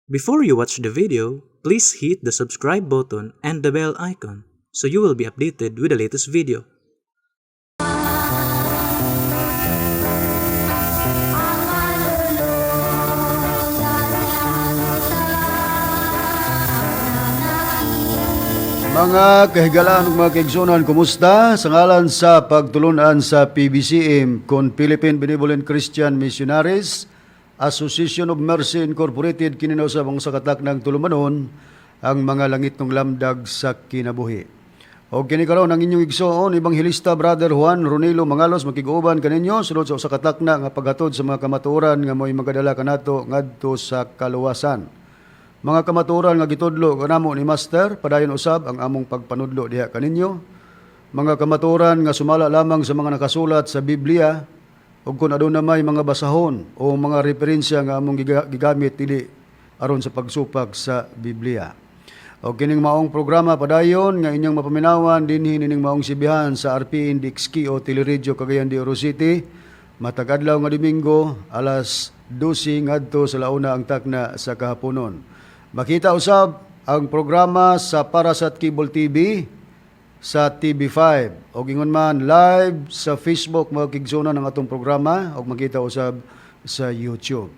Before you watch the video, please hit the subscribe button and the bell icon so you will be updated with the latest video. Mga kahigalaan ug mga kaigsuonan, kumusta? Sa ngalan sa pagtulunan sa PBCM kon Philippine Benevolent Christian Missionaries Association of Mercy Incorporated, kini na usab ang sa katak ng tulumanon, ang mga langitnong lamdag sa kinabuhi. O kini karon ang inyong igsoon, Ebanghelista Brother Juan Ronilo Mangalos, makig-uban kaninyo sulod sa usa ka takna nga paghatod sa mga kamatuoran nga mo'y magadala kanato ngadto sa kaluwasan. Mga kamatuoran nga gitudlo kanamo ni Master, padayon usab ang among pagpanudlo diha kaninyo. Mga kamatuoran nga sumala lamang sa mga nakasulat sa Biblia, ug kung aduna may mga basahon o mga referensya nga among gigamit dili aron sa pagsupak sa Biblia. O kining maong programa padayon nga inyong mapaminawan dinhi nining maong sibihan sa RPN DXKO Teleradyo Cagayan de Oro City matag adlaw nga Domingo, alas 12 ngadto sa launa ang takna sa kahaponon. Makita usab ang programa sa Parasat Cable TV sa TV5 o ingon man live sa Facebook, mga kaigsuonan, ang atong programa ug makita usab sa YouTube.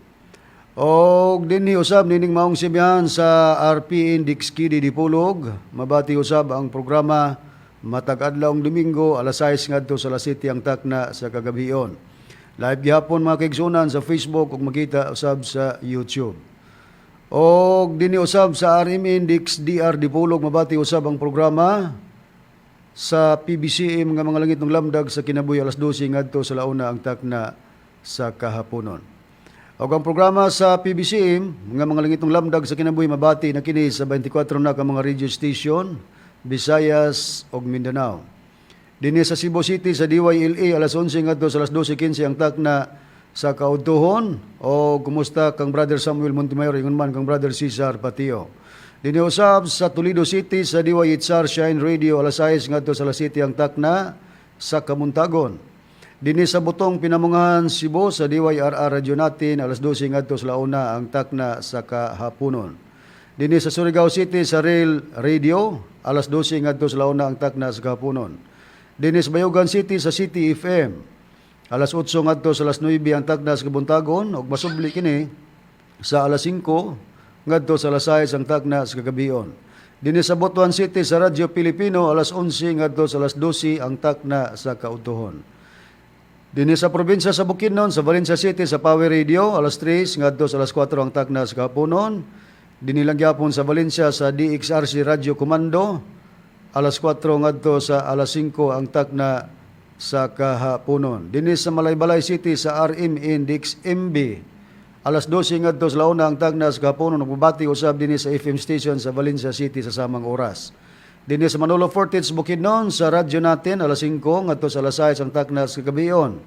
Og dinhi usab nining maong sibihan sa RPN Dixkidi Dipolog, mabati usab ang programa matag adlaw Domingo, alas 6 ngadto sa alas 7 ang takna sa kagabion. Live gihapon, mga kaigsuonan, sa Facebook ug makita usab sa YouTube. Og dinhi usab sa RMN Dix DR Dipolog mabati usab ang programa sa PBCM nga mga langitnong lamdag sa kinabuhi, alas 12 ngadto sa launa ang takna sa kahaponon. Og ang programa sa PBCM nga mga langitnong lamdag sa kinabuhi mabati na kini sa 24 na ka mga radio station, Visayas ug Mindanao. Dinhi sa Cebu City sa DYLA, alas 11 ngadto sa alas 12:15 ang takna sa kaudtuhon, o kumusta kang Brother Samuel Montemayor, ingon man kang Brother Cesar Patio. Dinhi usab sa Toledo City sa DYHR Shine Radio, alas 6 ngadto sa alas 7 ang takna sa Kamuntagon. Dinhi sa Butong, Pinamungahan, Cebu sa DYRR Radio natin, alas 12 ngadto sa launa ang takna sa kahaponon. Dinhi sa Surigao City sa Rail Radio, alas 12 ngadto sa launa ang takna sa kahaponon. Dinhi sa Bayugan City sa City FM, alas 8 ngadto sa alas 9 ang takna sa kabuntagon ug masubli kini sa alas 5 ngadto sa alas 6 ang takna sa kagabion. Dinhi sa Butuan City sa Radyo Pilipino, alas 11 ngadto sa alas 12 ang takna sa kautuhon. Dinhi sa probinsya sa Bukidnon, sa Valencia City sa Power Radio, alas 3 ngadto sa alas 4 ang takna sa kahaponon. Dinhi lang gyapon sa Valencia sa DXRC Radio Comando, alas 4 ngadto sa alas 5 ang takna sa kahaponon. Dinhi sa Malaybalay City sa RMN DXMB, alas 12 ngadto sa launa ang takna sa kahaponon. Nagbabati usab dinhi sa FM station sa Valencia City sa samang oras. Dinhi sa Manolo Fortich, Bukidnon, sa radyo natin, alas 5 ngadto sa alas 6 ang takna sa gabion.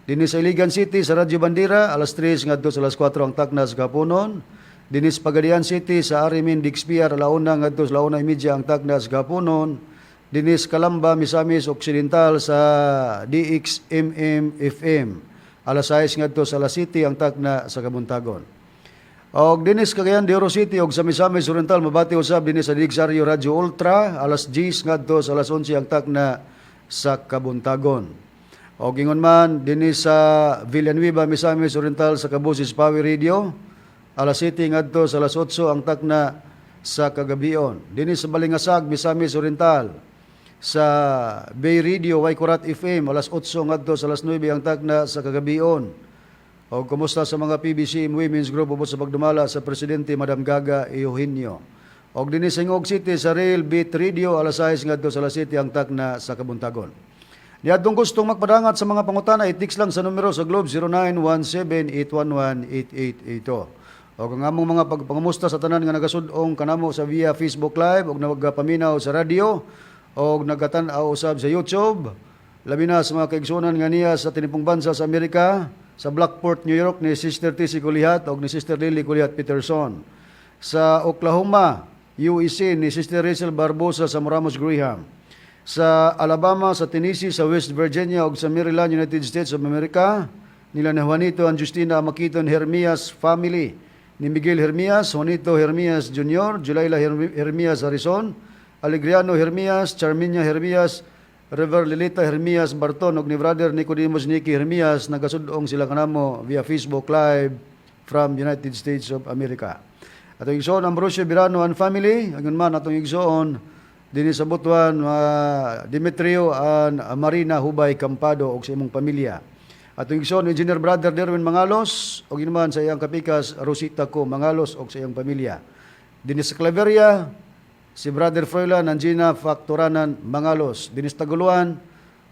Dinhi sa Iligan City sa Radyo Bandera, alas 3 ngadto sa alas 4 ang takna sa kahaponon. Dinhi sa Pagadian City sa RMN DXPR, alauna ngadto sa 1:30 ang takna sa kahaponon. Dinhi sa Calamba, Misamis Occidental sa DXMM FM, alas 6 ngadto sa alas 7 ang takna sa kabuntagon. Og dinhi sa Cagayan de Oro City og sa Misamis Oriental mabati usab dinhi sa DXRU Radio Ultra, alas 10 ngadto sa alas 11 ang takna sa kabuntagon. Og ingon man dinhi sa Villanueva, Misamis Oriental sa Kabusis Power Radio, alas 7 ngadto sa alas 8 ang takna sa kagabion. Dinhi sa Balingasag, Misamis Oriental sa Bay Radio Waikurat FM, alas 8 ngadto sa alas 9 ang takna sa kagabion. O kumusta sa mga PBC Women's Group ubos sa pagdumala sa Presidente Madam Gaga Eugenio. Og dinhi sa Gingoog City sa Rail Beat Radio, alas 6 ngadto sa alas 7 ang takna sa kabuntagon. Niadtong gustong magpadangat sa mga pangutana, i-text lang sa numero sa Globe 0917-811-8882. O ang among mga pagpangamusta sa tanan nga nagasud-ong kanamo sa via Facebook Live o nagapaminaw sa radyo o nagatan-aw usab sa YouTube. Labi na sa mga kaigsuonan nga niya sa tinipong bansa sa Amerika, sa Blackport, New York ni Sister TC Kulihat o ni Sister Lily Kulihat Peterson. Sa Oklahoma, USA ni Sister Rachel Barbosa sa Moramos Graham. Sa Alabama, sa Tennessee, sa West Virginia ug sa Maryland, United States of America, nila ni Juanito and Justina Makiton Hermias family. ni Miguel Hermias, Juanito Hermias Jr., Julayla Hermias Harrison, Alegriano Hermias, Charminia Hermias, Rever Lilita Hermias Barton ug ni Brother Nicodemus Nicky Hermias, nagasudong sila kanamo via Facebook Live from United States of America. Atong igsoon Ambrosio Birano and family, ingon man atong igsoon dinhi sa Butuan, Demetrio and Marina Hubay Campado ug sa imong pamilya. Atong igsoon Engineer Brother Derwin Mangalos ug man sa iyang kapikas Rosita Co Mangalos ug sa iyang pamilya. Dinhi sa Claveria, si Brother Froilan and Gina Factoranan Mangalos. Dinhi sa Taguluan,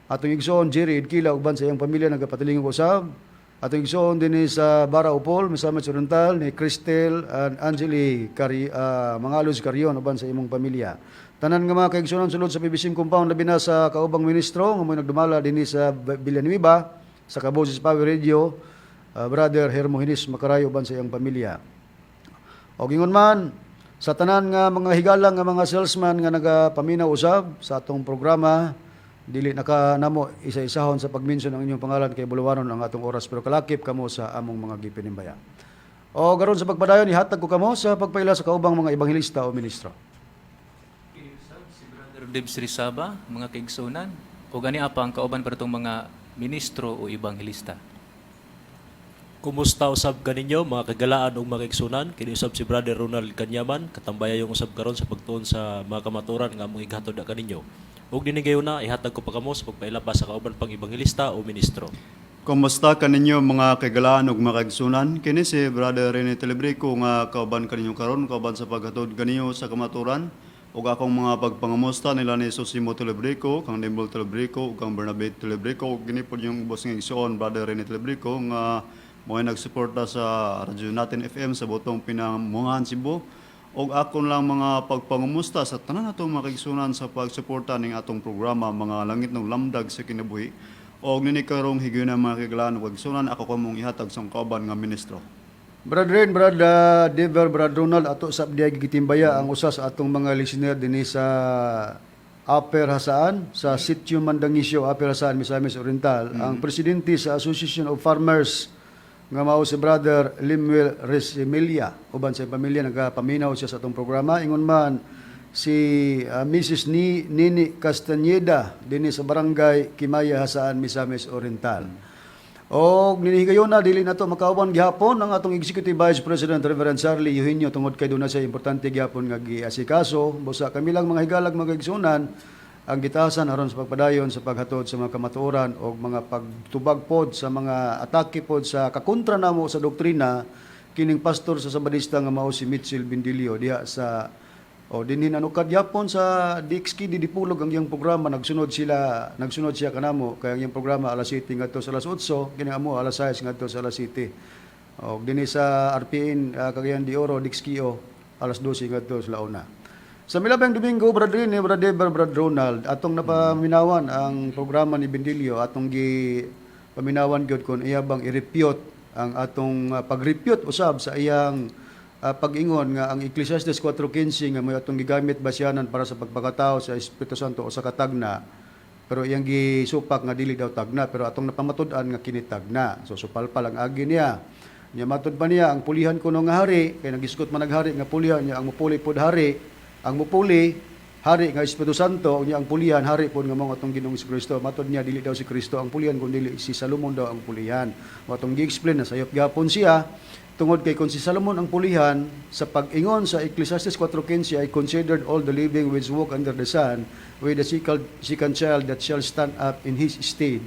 atong igsoon Jerry Idkila uban sa iyang pamilya nagapatilingog usab. Atong igsoon dinhi sa Bara Upol, Misamis Oriental, ni Cristel and Angeli Mangalos Carion uban sa imong pamilya. Tanan nga mga kaigsuonan sulod sa PBCM compound, labi na sa kaubang ministro nga mo'y nagdumala dinhi sa Villanueva sa Kaboses Power Radio, Brother Hermogenes Macarayo uban sa iyang pamilya. O ingon man sa tanan nga mga higalang nga mga salesman nga nagapaminaw usab sa atong programa, dili naka namo isa-isahon sa pag-mention ang inyong pangalan kay bulawanon ang atong oras, pero kalakip kamo sa among mga gipinimbaya. O garon sa pagpadayon, ihatag ko kamo sa pagpaila sa kaubang mga ebanghelista o ministro. Si Brother Debs Rizaba, mga kaigsunan, o gani apa ang kauban para itong mga ministro o ebanghelista. Kumusta usab kaninyo, mga kagalaan ug mga igsunan? Kini usab si Brother Ronald Kanyaman, katambayayong usab karon sa pagtuon sa mga kamaturan nga among ihatod na kaninyo. Ug dinhi gayuna ihatag ko pa kamo sa pagpaila pa sa kauban pang ebanghelista o ministro. Kumusta kaninyo, mga kagalaan ug mga kaigsunan? Kini si Brother Rene Telebrico nga kauban kaninyo karon, kauban sa paghatod kaninyo sa kamaturan, ug akong mga pagpangamusta nila ni Sosimo Telebrico, kang Nimble Telebrico ug kang Bernabe Telebrico, ug kini pod yung ubos nga igsoon, Brother Rene Telebrico, nga mo'y nagsuporta sa radyo natin FM sa Botong Pinamungahan, Cebu, ug akon lang mga pagpangumusta sa tanan natong mga kaigsunan sa pagsuporta ning atong programa, Mga Langit ng Lamdag sa Kinabuhi. Og nini karong higayuna, mga kagalaan ug kaigsunan, ako kamong ihatag sa kauban nga ministro. Brad Ren, Brad Dever, Brad Ronald, ato sa diay gitimbaya ang usa sa atong mga listener dinhi sa Upper Jasaan, sa Sitio Mandangisyo, Upper Jasaan, Misamis Oriental, ang presidente sa Association of Farmers nga mao si Brother Limuel Resemilia. Uban sa pamilya nagapaminaw siya sa atong programa. Ingon man si Mrs. Ni Nini Castañeda dinhi sa Barangay Kimaya, Jasaan, Misamis Oriental. Og ninihigayon na dili nato makauban gihapon ang atong Executive Vice President Reverend Charlie Eugenio tungod kay duna siya importante gihapon nga giasikaso. Busa kami lang mga higalag mga igsunan ang gitasan aron sa pagpadayon sa paghatod sa mga kamatuoran og mga pagtubag pod sa mga atake pod sa kakontra namo sa doktrina kining pastor sa Sabadista nga mao si Mitchell Bindilio diha sa o dinhi nanukad yapon sa DXK Dipulog ang iyang programa. Nagsunod siya kanamo kay ang iyang programa alas 7 ngadto sa alas 8, kini amo alas 6 ngadto sa alas 7. Og dinhi sa RPN Cagayan de Oro DXKO alas 12 ngadto sa launa. Sa milabang Domingo, Brad Rene, Brad Eber, Brad Ronald, atong napaminawan ang programa ni Bindilio, atong gi paminawan gyud kon iya bang i-refute ang atong pag-refute usab sa iyang pag-ingon nga ang Ecclesiastes 4:15 nga may atong gigamit basyanan para sa pagpakatao sa Espiritu Santo o sa katagna, pero iyang gisupak nga dili daw tagna, pero atong napamatud-an nga kini tagna. So supalpal ang agi niya. Nya matud pa niya ang pulihan kuno nga hari kay nagisgot man naghari nga pulihan niya, ang mupuli pod hari, ang mupuli hari nga Espiritu Santo, unya ang pulihan hari pod nga mao atong Ginoong Kristo. Matod niya dili daw si Kristo ang pulihan kun dili si Salomon daw ang pulihan. Mao atong gi-explain na sayop gapon siya tungod kay kung si Salomon ang pulihan sa pag-ingon sa Ecclesiastes 4:15, "I considered all the living which walk under the sun, with the second child that shall stand up in his stead."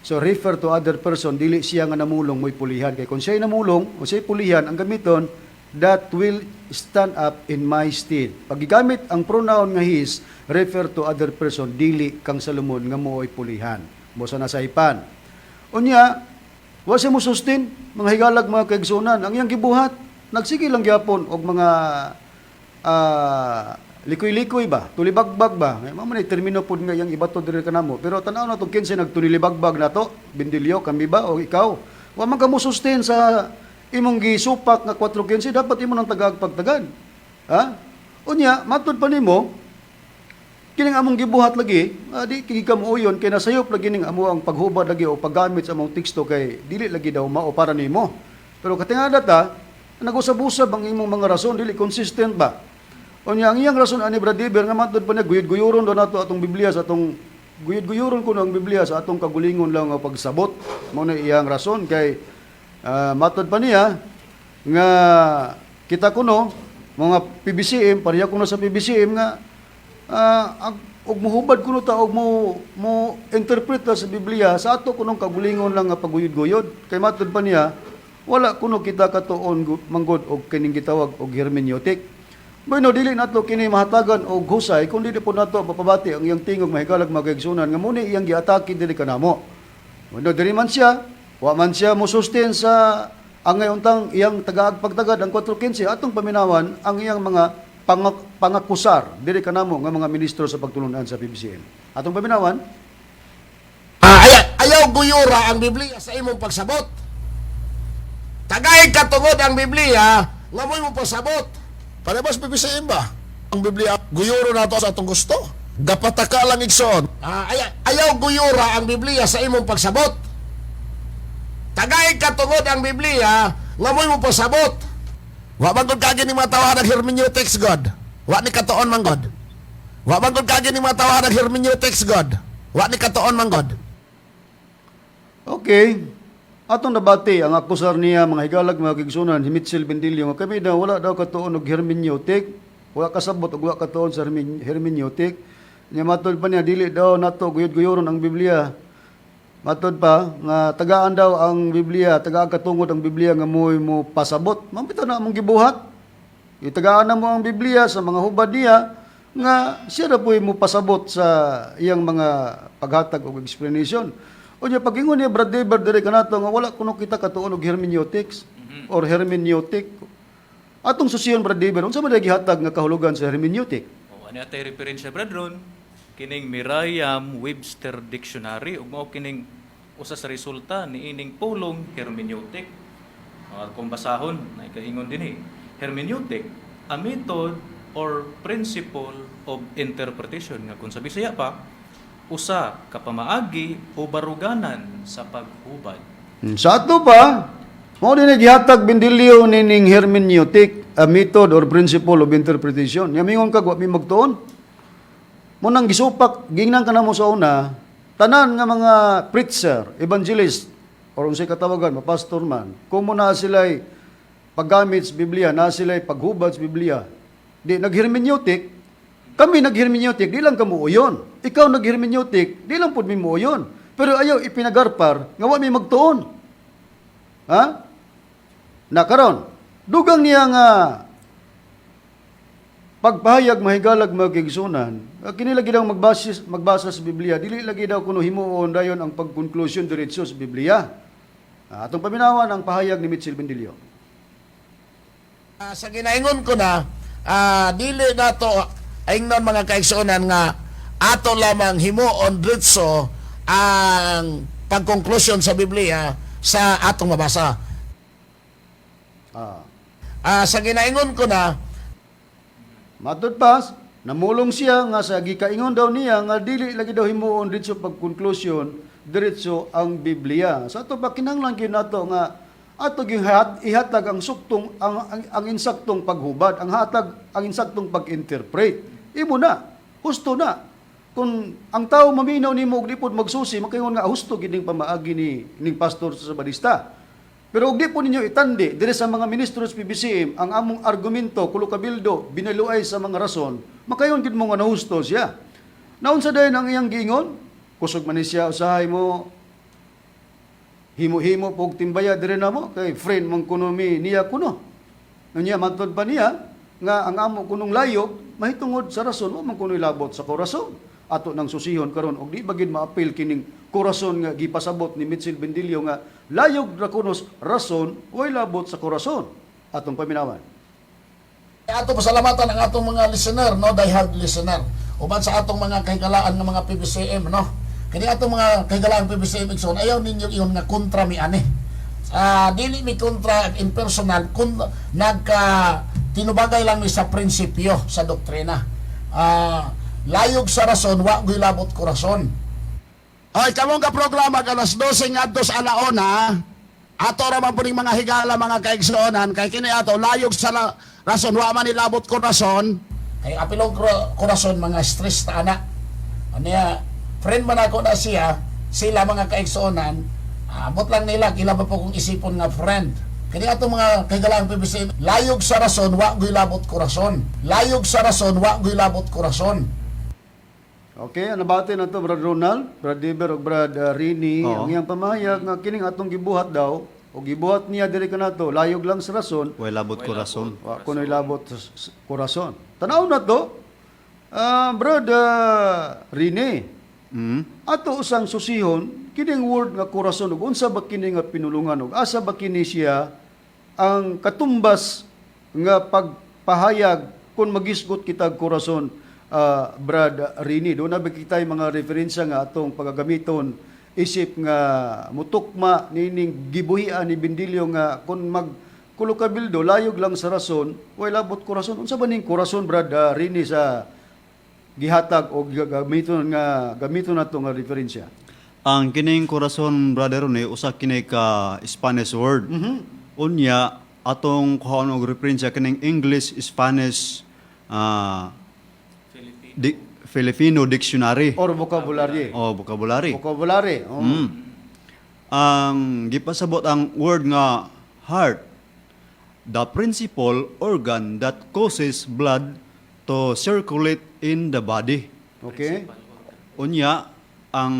So refer to other person, dili siya nga namulong mo'y pulihan. Kay kung siya'y namulong o siya'y pulihan, ang gamiton, "that will stand up in my stead." Pag gigamit ang pronoun nga "his", refer to other person, dili kang Salomon nga mo'y pulihan. Mo sa nasaypan. Unya, wa siya mo sustain, mga higalag mga kaigsunan. Ang iyang gibuhat, nagsige lang gyapon og mga likoy-likoy ba, tulibagbag ba. May mao man termino pud nga iyang ibato diri kanamo. Pero tan-aw na to, kinsa nagtulibagbag nato, Bindilyo, kami ba o ikaw? Wa man ka mo sustain sa imong gisupak nga 4:15, dapat imo nang tagaag pagtagan. Ha? Unya, matud pa nimo, kining among gibuhat lagi, di kigi ka uyon kay nasayop lagi ning amo ang paghubad lagi o paggamit sa among teksto kay dili lagi daw mao para nimo. Pero katingada ta, Nagusab-usab ang imong mga rason, dili consistent ba? Unya ang iyang rason ani, Brad Dever, nga matod pa niya guyod-guyuron daw nato atong Biblia sa atong guyod-guyuron kuno ang Biblia sa atong kagulingon lang nga pagsabot. Mao na iyang rason kay matod pa niya nga kita kuno mga PBCM, pareha kuno sa PBCM nga og muhubad kuno ta og mo interpret ta sa Biblia sa ato kunong kagulingon lang nga paguyod-guyod, kay matod pa niya wala kuno kita katuon manggod og kining gitawag og hermeneutic. Bueno, dili nato kini mahatagan og husay kung dili po nato mapabati ang iyang tingog, mahigalag, mga kaigsunan, nga muni iyang giatake dili kanamo. Bueno, diri man siya, wa man siya mo sustain sa ang ngayon tang iyang tagaag pagtagad ang 4:15. Atong paminawan ang iyang mga pangakusar diri kanamo nga mga ministro sa pagtulunan sa PBCM. Atong paminawan. Ayaw guyura ang Biblia sa imong pagsabot. Tagay katungod ang Biblia nga mo'y mo pasabot. Parehas PBCM ba? Ang Biblia, guyuro nato sa atong gusto. Gapataka lang, igsoon. Ayaw guyura ang Biblia sa imong pagsabot. Tagay katungod ang Biblia nga mo'y mo pasabot. Wa man gud kagi ni mga tawahan ang hermeneutics God. Wa ni katuon man God. Wa man gud kagi ni mga tawahan ang hermeneutics God. Wa ni katuon man God. Okay. Atong nabati ang akusar niya, mga higalag, mga kaigsunan, si Mitchell Bendillo, nga kami daw wala daw katuon og hermeneutic, wala kasabot og wala katuon sa hermeneutic. Nya matod pa niya dili daw nato guyod-guyuron ang Biblia. Matod pa nga tagaan daw ang Biblia, tagaan katungod ang Biblia nga mo'y mo pasabot. Mambitaw na among gibuhat. Itagaan na mo ang Biblia sa mga hubad niya nga siya na po'y mo pasabot sa iyang mga paghatag og explanation. Unya pag-ingon niya, Brad Dever, diri kanato nga wala kuno kita katuon og hermeneutics or hermeneutic. Atong susiyon, Brad Dever, unsa man gihatag nga kahulugan sa hermeneutic? O ani atay referensya, Brad Ron, kining Merriam-Webster Dictionary ug mao kining usa sa resulta niining pulong hermeneutic. O, kung basahon na ikaingon dinhi, hermeneutic, a method or principle of interpretation, nga kung sa Bisaya pa, usa ka pamaagi o baruganan sa paghubad. Sa ato pa, mao din gihatag Bendilio nining hermeneutic, a method or principle of interpretation. Nya mingon kag wa mi magtuon. Mo nang gisupak, gingnan ka namo sa una, tanan nga mga preacher, evangelist, or unsay katawagan, mapastor man, kung mo na sila'y paggamit sa Biblia, na sila'y paghubad sa Biblia, di naghermeneutic, kami naghermeneutic, di lang kamo uyon. Ikaw naghermeneutic, di lang pud mi muuyon. Pero ayaw ipinagarpar nga wa mi magtuon. Ha? Na karon, dugang niya nga pagpahayag, mahigalag, mga kaigsunan, kini lagi daw magbasa sa Biblia, dili lagi daw kuno himuon dayon ang pagkonklusyon diretso sa Biblia. Atong paminawan ang pahayag ni Mitchell Bendilio. Sa ginaingon ko na, dili nato ingnon, mga kaigsuonan, nga ato lamang himuon diretso ang pagkonklusyon sa Biblia sa atong mabasa. Sa ginaingon ko na Matod pa, namulong siya nga sa gikaingon daw niya nga dili lagi daw himuon diretso pagkonklusyon diretso ang Biblia. Sa ato pa, kinahanglan gyud nato nga ato gyud ihatag ang suktong ang insaktong paghubad, ang hatag ang insaktong pag-interpret. Imo na, husto na. Kung ang tao maminaw nimo og di pod magsusi, makaingon nga husto gid ning pamaagi ni ning pastor sa Sabadista. Pero og di po ninyo itandi dire sa mga ministro sa PBCM ang among argumento kulo kabildo binaluay sa mga rason, makayon gid mo nga nahusto siya. Naunsa dayon ang iyang giingon? Kusog man ni siya usahay mo himo-himo pog timbaya dire namo kay friend man kuno mi niya kuno. Unya matod pa niya nga ang amo kunong layo mahitungod sa rason, wa man kuno labot sa korason. Ato nang susihon karon og di ba gid maapil kining korason nga gipasabot ni Mitchell Bendilio nga layog ra kuno rason, way labot sa korason. Atong paminawan. Ato pasalamatan ang atong mga listener, no, diehard listener. Uban sa atong mga kahigalaan nga mga PBCM, no. Kini atong mga kahigalaan PBCM, igsoon, ayaw ninyo iyon nga kontra mi ani. Dili mi kontra in personal, kun nagka tinubagay lang mi sa prinsipyo sa doktrina. Layog sa rason, wa gyud labot korason. Ay, kamong ka programa alas 12 ngadto sa alauna. Ato ra man puning mga higala, mga kaigsuonan, kay kini ato layog sa rason, wa man nilabot korason. Kay apilong korason, mga stress ta ana. Aniya, friend man ako na siya, sila mga kaigsuonan, amot lang nila kila ba po kung isipon nga friend. Kini ato mga kaigalang PBC, layog sa rason, wa goy labot korason. Layog sa rason, wa goy labot korason. Okay, ano bati na to, Brad Ronald, Brad Deber ug Brad Rini, Oo. ang iyang pamahayag nga kining atong gibuhat daw o gibuhat niya diri kanato, layog lang sa rason, Way labot korason. wa kuno'y labot sa korason. Tanaw na to. Brad Rini, ato usang susihon kining word nga korason ug unsa ba kini nga pinulungan ug asa ba kini siya ang katumbas nga pagpahayag kung magisgot kita og korason, Brad Rini? Doon na ba kita'y mga referensya nga atong pagagamiton isip nga mutukma nining gibuhian ni Bindilyo nga kung mag kulo kabildo, layog lang sa rason, way labot korason? Unsa ba ning korason, Brad Rini, sa gihatag o gamiton nga gamiton nato nga referensya? Ang kining korason, Brother Rone, usa kini ka Spanish word. Unya atong kuhaon og referensya kining English Spanish Filipino. Filipino dictionary or vocabulary. O vocabulary. Vocabulary. Oh. Ang gipasabot ang word nga heart, the principal organ that causes blood to circulate in the body. Unya ang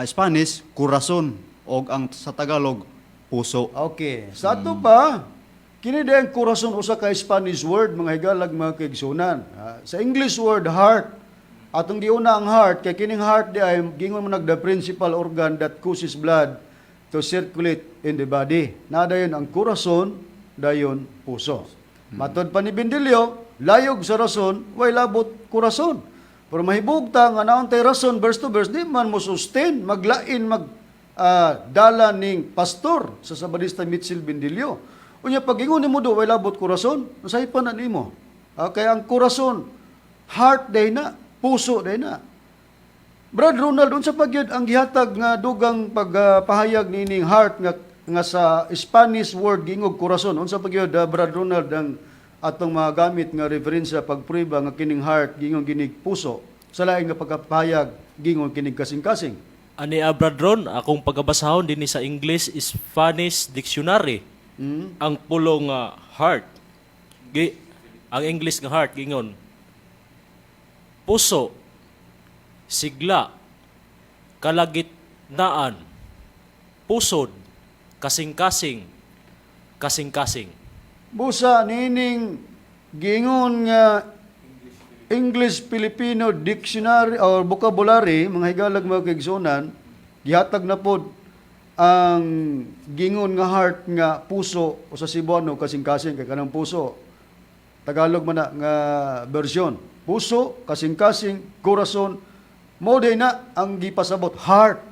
Spanish corazon og ang sa Tagalog puso. Okay. Sa ato pa, kini di ang korason usa ka Spanish word, mga higalag, mga kaigsunan. Sa English word heart, atong giuna ang heart kay kining heart di ay gingon mo nag the principal organ that causes blood to circulate in the body. Na dayon ang korason, dayon puso. Matod pa ni Bindilyo, layog sa rason, way labot korason. Pero mahibog ta nga naon tay rason verse to verse, di man mo sustain, maglain mag dala ning pastor sa Sabadista Mitchell Bindilyo. Unya pag ingon nimo do way labot korason, usahay pa na nimo. Kaya ang korason, heart day na, puso day na. Brad Ronald, unsa pa gyud ang gihatag nga dugang pagpahayag nining heart nga nga sa Spanish word gingog korason? Unsa pa gyud, Brad Ronald, ang atong mga gamit nga referensya pagprueba nga kining heart gingong ginig puso sa lain nga pagkapahayag gingon kinig kasing-kasing? Ani Brad Ron, akong pagabasahon dinhi sa English Spanish Dictionary. Ang pulong nga heart. Ang English nga heart gingon puso, sigla, kalagitnaan, pusod, kasing-kasing, kasing-kasing. Busa nining gingon nga English Filipino Dictionary or vocabulary, mga higalag, mga kaigsunan, gihatag na pod ang gingon nga heart nga puso o sa Cebuano kasing-kasing, kay kanang puso Tagalog man na nga version, puso, kasing-kasing, corazon, mo day na ang gipasabot heart.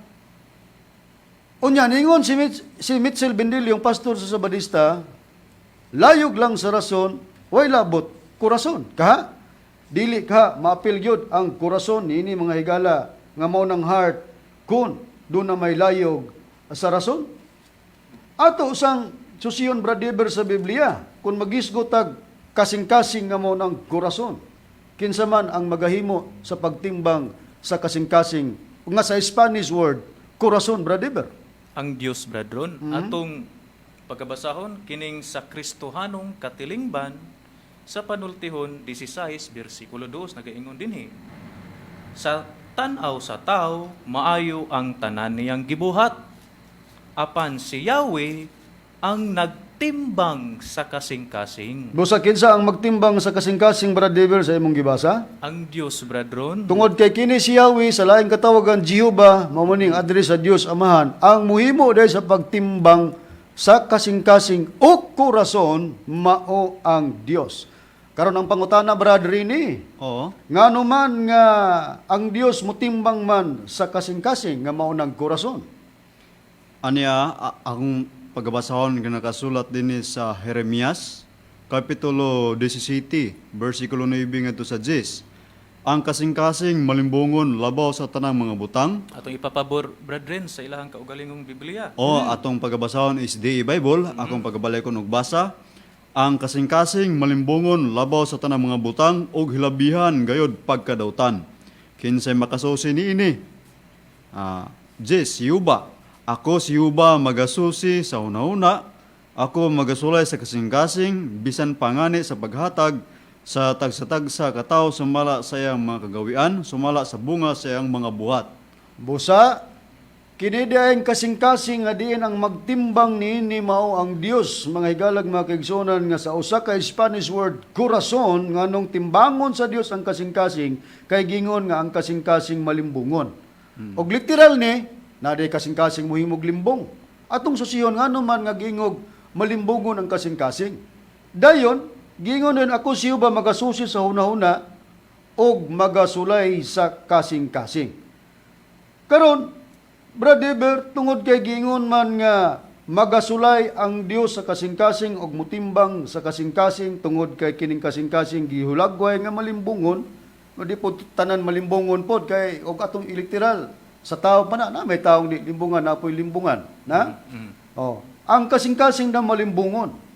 Unya ningon si Mitchell Bendillo, yung pastor sa Sabadista, layog lang sa rason, way labot kurason. Kaha? Dili ka maapil gyud ang kurason niini, mga higala, nga mao ng heart kun doon na may layog sa rason. Ato usang susiyon, Brad Deber, sa Biblia kung magisgo tag kasing-kasing nga mao ng kurason. Kinsa man ang magahimo sa pagtimbang sa kasing-kasing nga sa Spanish word corazon, Brad Deber? Ang Dios, Brad Ron. Atong pagkabasahon kining sa Kristohanong katilingban sa Panultihon 16 bersikulo 2, nagaingon dinhi: "Sa tan-aw sa tao, maayo ang tanan niyang gibuhat, apan si Yahweh ang nagtimbang sa kasing-kasing." Busa kinsa ang magtimbang sa kasing-kasing, Brad Dever, sa imong gibasa? Ang Dios, Brad Ron. Tungod kay kini si Yahweh, sa laing katawagan Jehova, mao man ning address sa Dios Amahan, ang muhimo dahil sa pagtimbang sa kasing-kasing o korason mao ang Dios. Karon ang pangutana, Brad Rini, ngano man nga ang Dios motimbang man sa kasing-kasing nga mao nang korason? Aniya, akong pagabasahon nga nakasulat dinhi sa Jeremias kapitulo 17 bersikulo 9 ngadto sa 10. Ang kasing-kasing malimbongon labaw sa tanang mga butang. Atong ipapabor, brethren, sa ilahang kaugalingong Biblia. O atong pagabasahon is the Bible, akong pagabalay-kon og basa. Ang kasing-kasing malimbongon labaw sa tanang mga butang ug hilabihan gayod pagkadawtan. Kinsay makasusi niini? Jess, Yuba. Ako si Yuba magasusi sa hunahuna. Ako magasulay sa kasing-kasing bisan pangani sa paghatag sa tagsa-tagsa katawo sumala sa iyang mga kagawian, sumala sa bunga sa iyang mga buhat. Busa, kini diay kasing-kasing nga diin ang magtimbang niini mao ang Dios, mga higalag, mga kaigsuonan, nga sa usa ka Spanish word corazon, nganong timbangon sa Dios ang kasing-kasing kay gingon nga ang kasing-kasing malimbungon. Og literal ni na day kasing-kasing mohimog limbong. Atong susihon ngano man nga gingog malimbungon ang kasing-kasing. Dayon gingon din, ako siyo ba magasusi sa hunahuna og magasulay sa kasing-kasing. Karon, Brad Eber, tungod kay giingon man nga magasulay ang Dios sa kasing-kasing og mutimbang sa kasing-kasing tungod kay kining kasing-kasing gihulagway nga malimbungon, no di po tanan malimbungon pod kay og atong iliteral sa tao pa na, na may taong di limbungan na po'y limbungan na. Oh, ang kasing-kasing na malimbungon.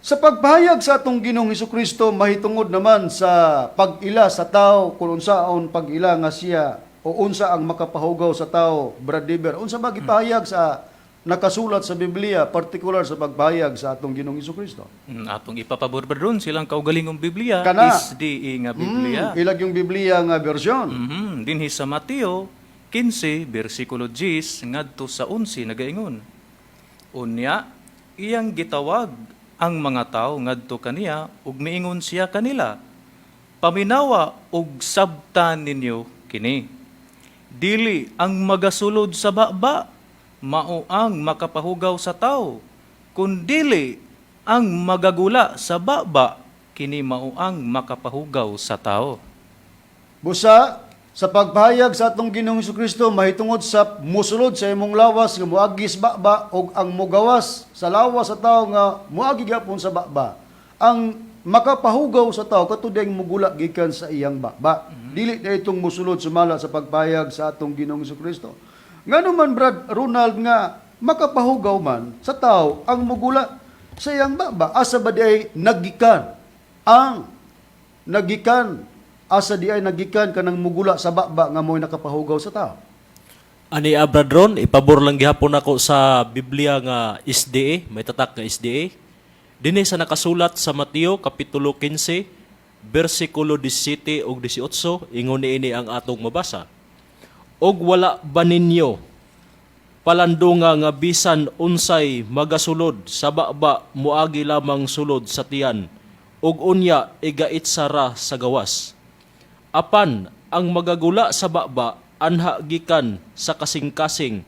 Sa pagpahayag sa atong Ginoong Kristo mahitungod naman sa pag-ila sa tao kung unsaon pag-ila nga siya o unsa ang makapahugaw sa tao, Brad Deber, unsa ba gipahayag sa nakasulat sa Biblia, partikular sa pagpahayag sa atong Ginoong Kristo? Atong ipapabor, brethren, silang kaugalingong Biblia Kana. is di nga Biblia. Ilag yung Biblia nga version. Dinhi sa Mateo 15 bersikulo 10 ngadto sa 11 nagaingon. Unya iyang gitawag ang mga tawo ngadto kaniya ug miingon siya kanila: Paminawa ug sabtan ninyo kini. Dili ang magasulod sa baba mao ang makapahugaw sa tawo, kundili ang magagula sa baba kini mao ang makapahugaw sa tao. Busa, sa pagpahayag sa atong Ginoong Kristo mahitungod sa musulod sa imong lawas nga moagi sa baba ug ang mugawas sa lawas sa tawo nga moagi gyapon sa baba. Ang makapahugaw sa tawo kato ding mugula gikan sa iyang baba. Dili na itong musulod sumala sa pagpahayag sa atong Ginoong Kristo. Ngano man, Brad Ronald, nga makapahugaw man sa tao ang mugula sa iyang baba? Asa ba di ay nagikan ang nagikan asa di ay nagikan kanang mugula sa baba nga mo'y nakapahugaw sa tao? Ani Brad Ron, ipabor lang gihapon ako sa Biblia nga SDA, may tatak nga SDA. Dinhi sa nakasulat sa Mateo kapitulo 15 bersikulo 17 ug 18, ingon niini ang atong mabasa. Og wala ba ninyo palandunga nga bisan unsay magasulod sa baba moagi lamang sulod sa tiyan ug unya igait sara sa gawas? Apan ang magagula sa baba anha gikan sa kasing-kasing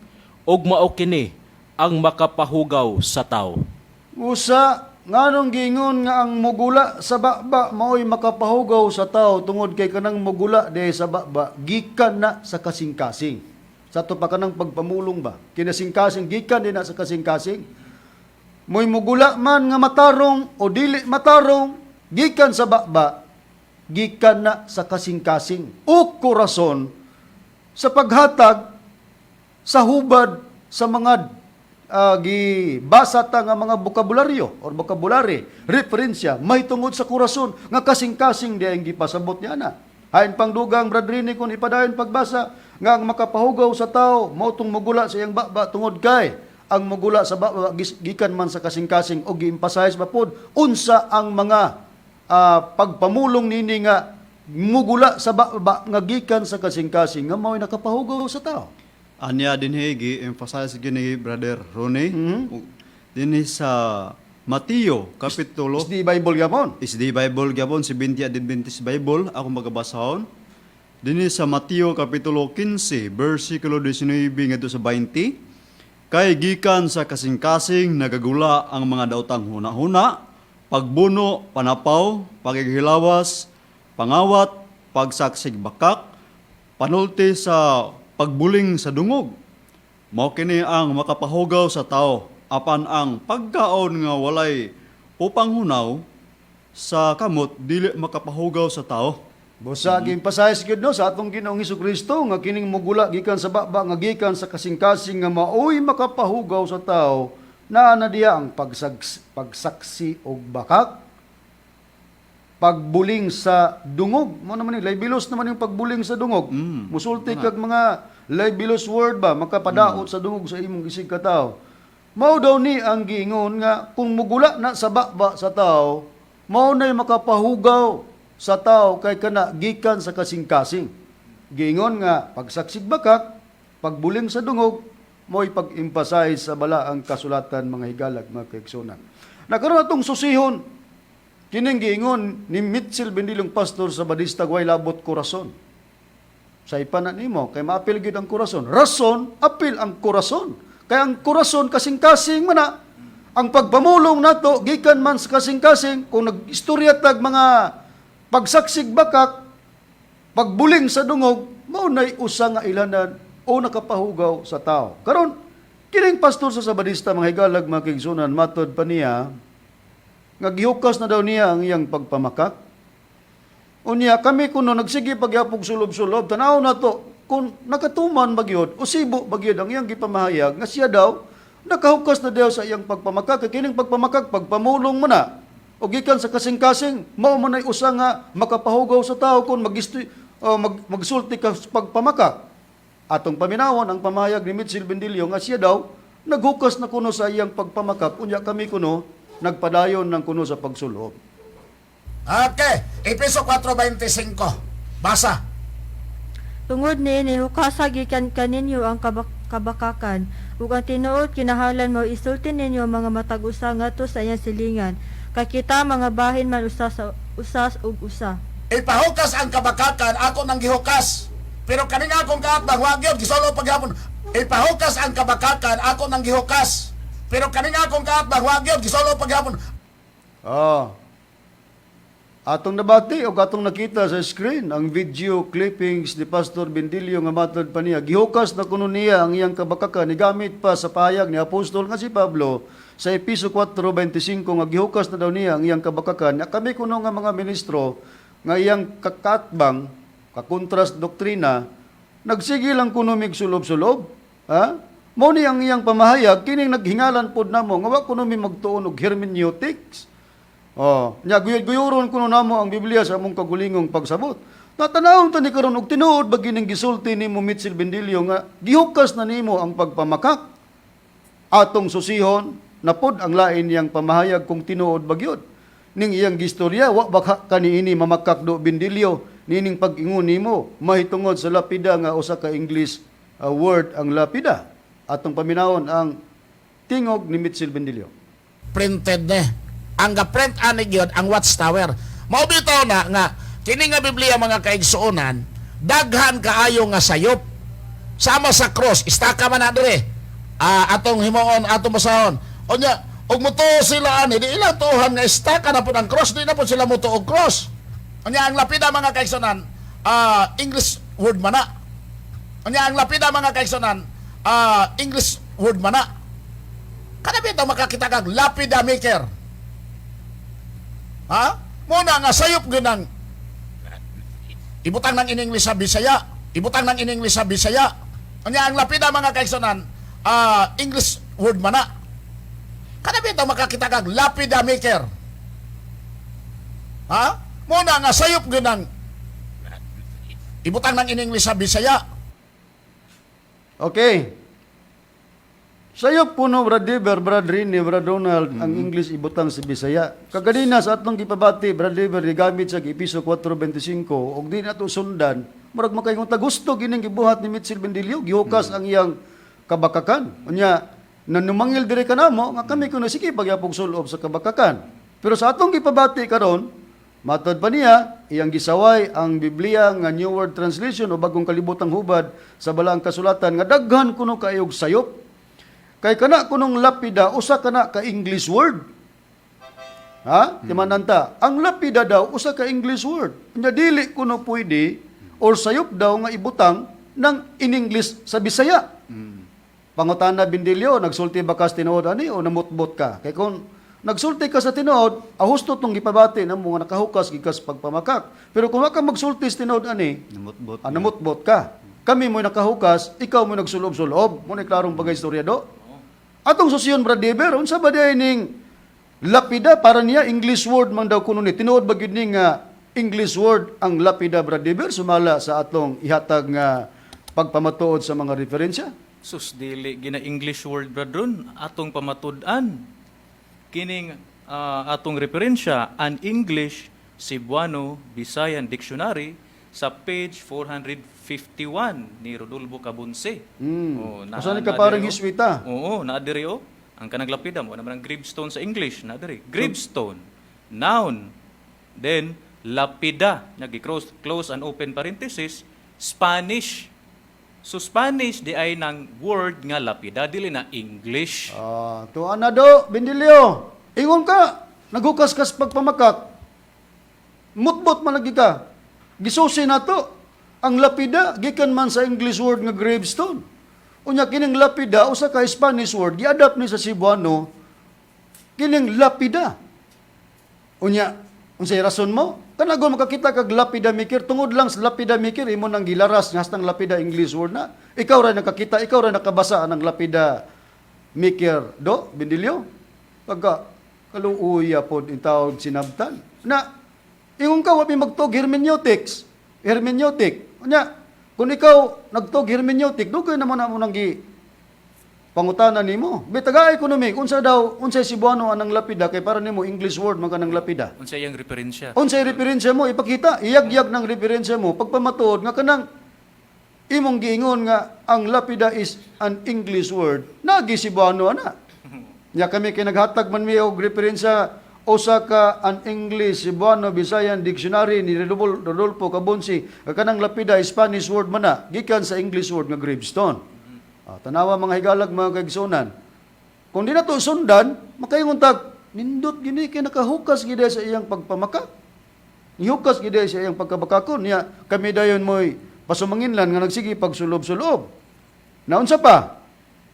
ug mao kini ang makapahugaw sa tawo. Usa, nganong giingon nga ang mugula sa baba mao'y makapahugaw sa tao? Tungod kay kanang mugula di sa baba gikan na sa kasing-kasing. Sa ato pa kanang pagpamulong ba, kinasing-kasing gikan din na sa kasing-kasing. Mo'y mugula man nga matarong o dili matarong gikan sa baba, gikan na sa kasing-kasing o korason sa paghatag sa hubad sa mga gibasa ta nga mga bokabularyo or vocabulary, referensya mahitungod sa kurason nga kasing-kasing di ang gipasabot niya na. Hain pang dugang, Brad Rini, kung ipadayon pagbasa nga ang makapahugaw sa tao mao tong mugula sa iyang baba tungod kay ang mugula sa baba gikan man sa kasing-kasing o gi-emphasize pa pod unsa ang mga pagpamulong nini nga mugula sa baba nga gikan sa kasing-kasing nga mao'y nakapahugaw sa tao. Anya dinhi gi-emphasize gini Brother Ronnie dinhi sa Mateo kapitulo Is di Bible gyapon. Is the Bible gyapon, si 20 Adventist Bible akong magabasahon. Dinhi sa Mateo kapitulo 15 bersikulo 19 ngadto sa 20: Kay gikan sa kasing-kasing nagagula ang mga daotang huna-huna, pagbuno, panapaw, pagighilawas, pangawat, pagsaksig bakak, panulti sa pagbuling sa dungog. Mao kini ang makapahugaw sa tao, apan ang pagkaon nga walay upanghunaw sa kamot dili makapahugaw sa tao. Busa giemphasize gyud, no, sa atong Ginoong Kristo nga kining mugula gikan sa baba nga gikan sa kasing-kasing nga maoy makapahugaw sa tao, naa na diya ang pagsaksi og bakak, pagbuling sa dungog. Mo naman ni libelous naman yung pagbuling sa dungog. Musulti kag mga libelous word ba, makapadaot sa dungog sa imong isig ka tao. Mao daw ni ang giingon nga kung mugula na sa baba sa tao, mao na'y makapahugaw sa tao kay kana gikan sa kasing-kasing. Giingon nga pagsaksig bakak, pagbuling sa dungog, mo'y pag-emphasize sa balaang kasulatan, mga higalag, mga kaigsunan. Nakaroon atong susihon kining giingon ni Mitchell Bendilong, pastor sa Badista, way labot kurason. Sa ipana nimo kay maapil gyud ang kurason. Rason, apil ang kurason. Kay ang kurason kasing-kasing man na. Ang pagpamulong nato gikan man sa kasing-kasing. Kung nag-istorya tag mga pagsaksig bakak, pagbuling sa dungog, mao nay usa nga ilanan o nakapahugaw sa tao. Karon, kining pastor sa Sabadista, mga higalag, mga kaigsunan, matod pa niya nga gihukas na daw niya ang iyang pagpamakak. Unya kami kuno nagsige pagyapog sulob-sulob, tanaw na to kung nakatuman ba gyud o sibo ba gyud ang iyang gipamahayag nga siya daw nakahukas na daw sa iyang pagpamakak, kay kining pagpamakak, pagpamulong mo na o gikan sa kasing-kasing, mao man ay usa nga makapahugaw sa tao kung magsulti ka sa pagpamakak. Atong paminawon ang pamahayag ni Mitchell Bendillo nga siya daw naghukas na kuno sa iyang pagpamakak, unya kami kuno nagpadayon ng kuno sa pagsulob. Okay, Epeso 4:25. Basa. Tungod niini, hukasa gikan kaninyo ang kabakakan ug ang tinuod kinahanglan mao isulti ninyo ang mga matag usa ngadto sa iyang silingan, kay kita mga bahin man usa sa usa ug usa. Ipahukas ang kabakakan, ako nang gihukas. Pero kaning akong kaatbang, wa gyud gisolo paghapon. Ipahukas ang kabakakan, ako nang gihukas. Pero kaning akong kaatbang, wa gyud gisolo paghapon. Ah. Atong nabati o atong nakita sa screen ang video clippings ni Pastor Bendilio nga matod pa niya gihukas na kuno niya ang iyang kabakakan, nigamit pa sa pahayag ni apostol nga si Pablo sa Episo 4:25 nga gihukas na daw niya ang iyang kabakakan. Na kami kuno nga mga ministro nga iyang kakatbang, kakontras doktrina, nagsige lang kuno mig sulob-sulob, ha. Mao ni ang iyang pamahayag, kining naghingalan pod namo nga wa kuno mi magtuon og hermeneutics. Oh, nya guyod-guyuron kuno namo ang Biblia sa among kagulingong pagsabot. Natanawon ta ni karon og tinuod ba gining gisulti nimo, Mitchell Bendilio, nga gihukas na nimo ang pagpamakak. Atong susihon na pod ang lain niyang pamahayag kung tinuod ba gyud ning iyang gistorya. Wa ba kaniini mamakak do, Bendilio, nining pag-ingon nimo mahitungod sa lapida nga usa ka English word ang lapida? Atong paminawon ang tingog ni Mitchell Bendilio. Printed ne. Ang ga-print ani gyud ang Watchtower. Mao bitaw na nga kini nga Biblia, mga kaigsuonan, daghan kaayo nga sayop. Sama sa cross, istaka man na dire. Ah, atong himuon, atong basahon. Unya, ug mutuo sila ani, di ilang tuohan nga istaka na pud ang cross, di na pud sila mutuo og cross. Unya ang lapida, mga kaigsuonan, English word man na. Unya ang lapida, mga kaigsuonan, English word man na. Kada bitaw makakita kag lapida maker. Ha? Muna nga sayop gyud ang ibutang ng in English sa Bisaya. Ibutang ng in English sa Bisaya. Unya ang lapida, mga kaigsuonan, English word man na. Kada bitaw makakita kag lapida maker. Ha? Muna nga sayop gyud ang ibutang ng in English sa Bisaya. Okay. Sayop kuno, Brad Dever, Brad Rini, Brad Donald, ang English ibutang sa Bisaya. Kaganina sa atong gipabati, Brad Dever, gigamit sa Episo 4:25 ug di nato sundan, murag makaingon ta gusto gining gibuhat ni Mitchell Bendilio, gihukas ang iyang kabakakan. Unya, nanumangil dire kanamo nga kami kuno sige pagyapog sulob sa kabakakan. Pero sa atong gipabati karon, matod pa niya, iyang gisaway ang Biblia nga New World Translation o Bagong Kalibutang Hubad sa Balaang Kasulatan nga daghan kuno kaayog sayop. Kay kana kunong lapida usa kana ka English word. Ha? Timananta. Ang lapida daw usa ka English word. Nya dili kuno pwede or sayop daw nga ibutang ng in English sa Bisaya. Pangutana, Bindilyo, nagsulti ba kas tinuod ani o namutbot ka? Kay kung Nagsulti ka sa tinuod, ahusto tong gipabati namo nga nakahukas gikas pagpamakak. Pero kung wa ka magsulti sa tinuod ani, Namutbot. ah, namutbot ka. Kami mo'y nakahukas, ikaw mo'y nagsulob-sulob. Mo klarong bagay istorya do. Atong susiyon, Brad Deber, unsa ba diay ning lapida? Para niya English word man daw kuno ni. Tinuod ba gyud ni nga English word ang lapida, Brad Deber, sumala sa atong ihatag nga pagpamatuod sa mga referensya? Sus, dili gina English word, brethren, atong pamatud-an. Kining atong referensya, an English Cebuano Bisayan Dictionary sa page 451 ni Rodolfo Cabunce. Oh, Asa ni ka parang naa diri, oh. hiswita? Oo, naa diri oh. Ang kanang lapida mo naman ang gravestone sa English, naa diri. Gravestone, noun. Then lapida, nagi-close close and open parenthesis, Spanish. So Spanish di ay nang word nga lapida, dili na English. Ah, tuan na do, Bindilyo. Ingon ka, naghukas kas pagpamakak. Mutbot man lagi ka. Gisusi na to. Ang lapida gikan man sa English word nga gravestone. Unya kining lapida usa ka Spanish word giadapt ni sa Cebuano kining lapida. Unya, unsay rason mo? Kanago makakita kag lapida maker, tungod lang sa lapida maker imo nang gilaras nga hastang lapida English word na. Ikaw ra nakakita, ikaw ra nakabasa anang lapida maker do, Bindilyo. Pagka kaluuya pod intawag sinabtan. Na ingon ka wa mi magtog hermeneutics. Hermeneutic. Unya, kung ikaw nagtog hermeneutic, dugay naman na mo nang gi pangutana nimo. Bitagaay kuno mi unsa daw unsay Cebuano anang lapida kay para nimo English word man kanang lapida. Unsa iyang referensya? Unsay referensya mo ipakita, iyagyag ng referensya mo pagpamatuod nga kanang imong giingon nga ang lapida is an English word, nagi Cebuano ana. Nya kami kay naghatag man mi og referensya usa ka an English Cebuano Bisayan Dictionary ni Rodolfo Cabonsi nga kanang lapida is Spanish word man na gikan sa English word nga gravestone. Ah, tanawa mga higalag, mga kaigsunan. Kung di na to sundan, makaingon tag nindot gini kay nakahukas gid sa iyang pagpamaka. Nihukas gid sa iyang pagkabakakon niya kami dayon mo'y pasumanginlan nga nagsige pagsulob-sulob. Naunsa pa?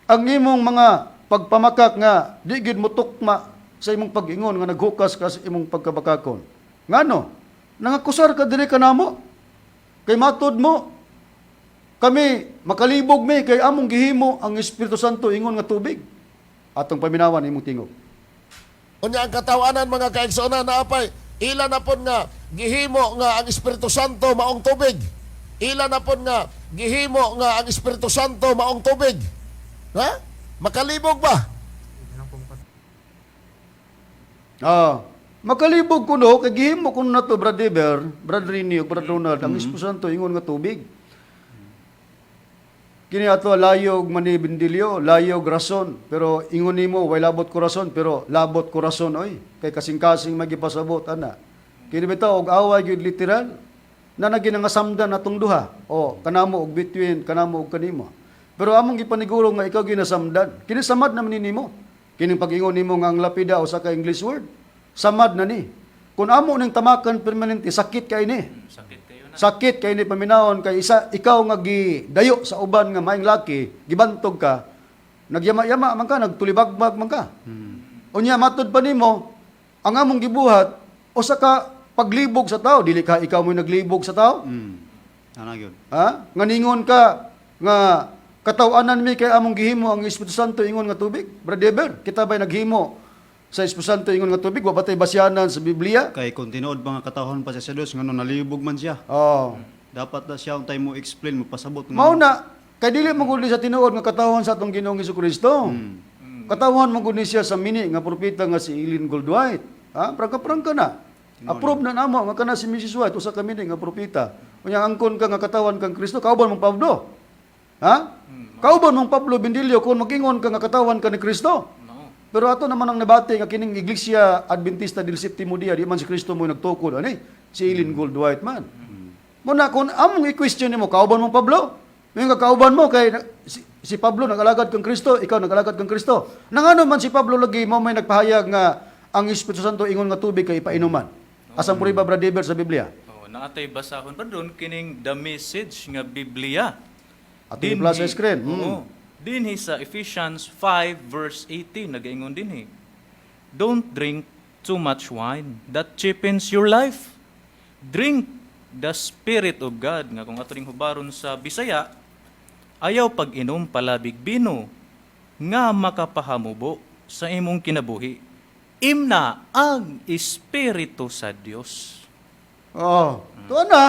Ang imong mga pagpamakak nga di gid mo tukma sa imong pag-ingon nga naghukas ka sa imong pagkabakakon. Ngano? Nangakusar ka diri kanamo. Kay matod mo kami makalibog mi kay among gihimo ang Espiritu Santo ingon nga tubig. Atong paminawan imong tingog. Unya ang katawanan, mga kaigsoona, naapay ila na pon nga gihimo nga ang Espiritu Santo maong tubig. Ila na pon nga gihimo nga ang Espiritu Santo maong tubig. Ha? Makalibog ba? Ah, makalibog kuno kay gihimo kuno nato, Brad Eber, Brad Rini ug Brad Ronald, ang Espiritu Santo ingon nga tubig. Kini ato layog mani Bindilyo, layog rason, pero ingon nimo way labot ko rason, pero labot ko rason oy kay kasing-kasing magipasabot ana. Kini bitaw og away gyud literal na naginangasamdan natong duha o kanamo og between kanamo og kanimo. Pero among gipaniguro nga ikaw ginasamdan. Kini samad naman ni nimo. Kining pag-ingon nimo nga ang lapida usa ka English word. Samad na ni. Kung amo ning tamakan permanente, sakit kay ni. Sakit kayo na. Sakit kay ni paminawon kay isa ikaw nga gidayo sa uban nga maing laki, gibantog ka, nagyama-yama man ka, nagtulibagbag man ka. Unya matud pa nimo ang among gibuhat usa ka paglibog sa tao, dili ka ikaw mo naglibog sa tao. Ana gyud. Ha? Nga ningon ka nga kataw-anan mi kay among gihimo ang Espiritu Santo ingon nga tubig. Brother Eber, kita ba'y naghimo sa Espiritu Santo ingon nga tubig? Wa ba tay basyanan sa Biblia? Kay kung tinuod mga katawhan pa siya sa Dios ngano nalibog man siya. Oh. Dapat na siya untay mo explain mo pasabot nga. Mao na kay dili mo gud ni sa tinuod nga katawhan sa atong Ginoong Kristo. Katawhan mo gud ni siya sa mini nga propeta nga si Eileen Goldwhite. Ha? Prangka-prangka na. Approve na namo nga kana si Mrs. White usa ka mini nga propeta. Unya angkon ka nga katawan kang Kristo, kauban mong Pablo. Ha? Kauban mong Pablo, Bindilyo, kung magingon ka nga katawan ka ni Kristo. No. Pero ato naman ang nabati nga kining Iglesia Adventista del Septimo Dia, di man si Kristo mo nagtukod ani si Eileen Goldwhite man. Mo na kung among i-question nimo kauban mo Pablo, may nga kauban mo kay si Pablo nag-alagad kang Kristo, ikaw nag-alagad kang Kristo. Nangano man si Pablo lagi mo may nagpahayag nga ang Espiritu Santo ingon nga tubig kay ipainuman. Asang puri ba, Brad Eber, sa Biblia? Oh, naatay basahon pa doon kining the message nga Biblia. Ato i-plus sa screen. Oo. Dinhi sa Ephesians 5 verse 18 nagaingon dinhi. Don't drink too much wine. That cheapens your life. Drink the Spirit of God. Nga kung ato ning hubaron sa Bisaya, ayaw pag-inom palabig bino nga makapahamubo sa imong kinabuhi. Imna ang Espiritu sa Dios. Oh, tuwa na.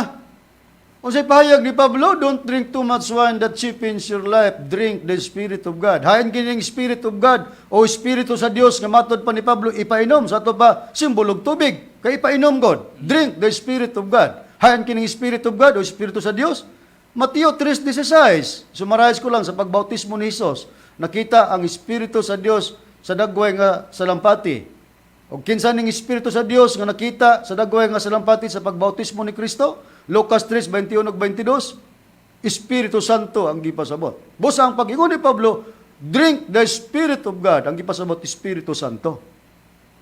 Unsay pahayag ni Pablo, don't drink too much wine that cheapens your life. Drink the Spirit of God. Hain kining Spirit of God o Espiritu sa Dios nga matod pa ni Pablo ipainom sa ato pa simbolog tubig. Kay ipainom God. Drink the Spirit of God. Hain kining Spirit of God o Espiritu sa Dios. Mateo 3:16. Summarize ko lang sa pagbautismo ni Hesus. Nakita ang Espiritu sa Dios sa dagway nga salampati. O kinsa ning Espiritu sa Dios nga nakita sa dagway nga salampati sa pagbautismo ni Kristo? Lucas 3:21 ug 22. Espiritu Santo ang gipasabot. Busa ang pag-ingon ni Pablo, drink the Spirit of God, ang gipasabot Espiritu Santo.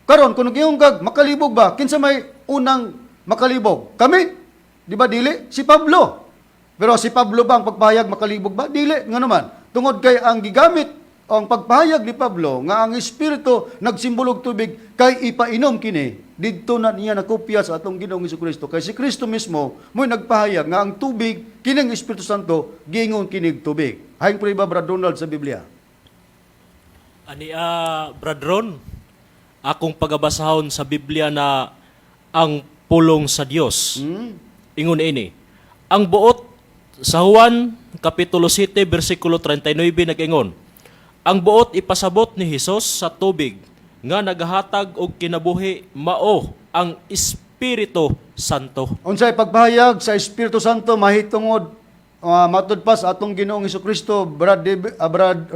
Karon kung nag-ingon kag makalibog ba, kinsa may unang makalibog? Kami? Di ba dili? Si Pablo. Pero si Pablo ba ang pagpahayag makalibog ba? Dili nga naman. Tungod kay ang gigamit o ang pagpahayag ni Pablo nga ang espiritu nagsimbolog tubig kay ipainom kini didto na niya nakopya sa atong Ginoong Kristo. Kay si Kristo mismo mo'y nagpahayag nga ang tubig kining Espiritu Santo giingon kinig tubig. Haing prueba, Brad Donald, sa Biblia. Ani Brad Ron, akong pagabasahon sa Biblia na ang pulong sa Dios. Ingon ini. Ang buot sa Juan kapitulo 7 bersikulo 39 nag-ingon. Ang buot ipasabot ni Hesus sa tubig nga nagahatag og kinabuhi mao ang Espiritu Santo. Unsay pagpahayag sa Espiritu Santo mahitungod matud pa sa atong Ginoong Kristo, Brad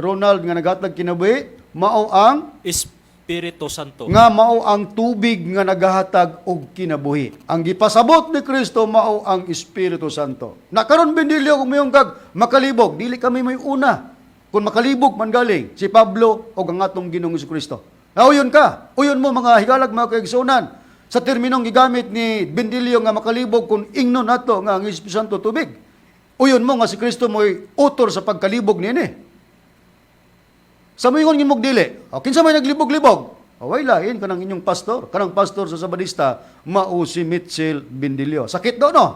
Ronald, nga naghatag kinabuhi mao ang Espiritu Santo. Nga mao ang tubig nga nagahatag og kinabuhi. Ang gipasabot ni Kristo mao ang Espiritu Santo. Na karon, Bendilio, kung mayong kag makalibog, dili kami may una. Kung makalibog man galing si Pablo o ang atong Ginoong Kristo. Uyon ka. Uyon mo, mga higalag mga kaigsunan. Sa terminong gigamit ni Bendilio nga makalibog kung ingnon nato nga ang Espiritu Santo tubig. Uyon mo nga si Kristo mo'y utor sa pagkalibog niini. Sa moingon ngimog dili. O kinsa may naglibog-libog? O way lain kanang inyong pastor, kanang pastor sa Sabadista, mao si Mitchell Bindilio. Sakit do, no?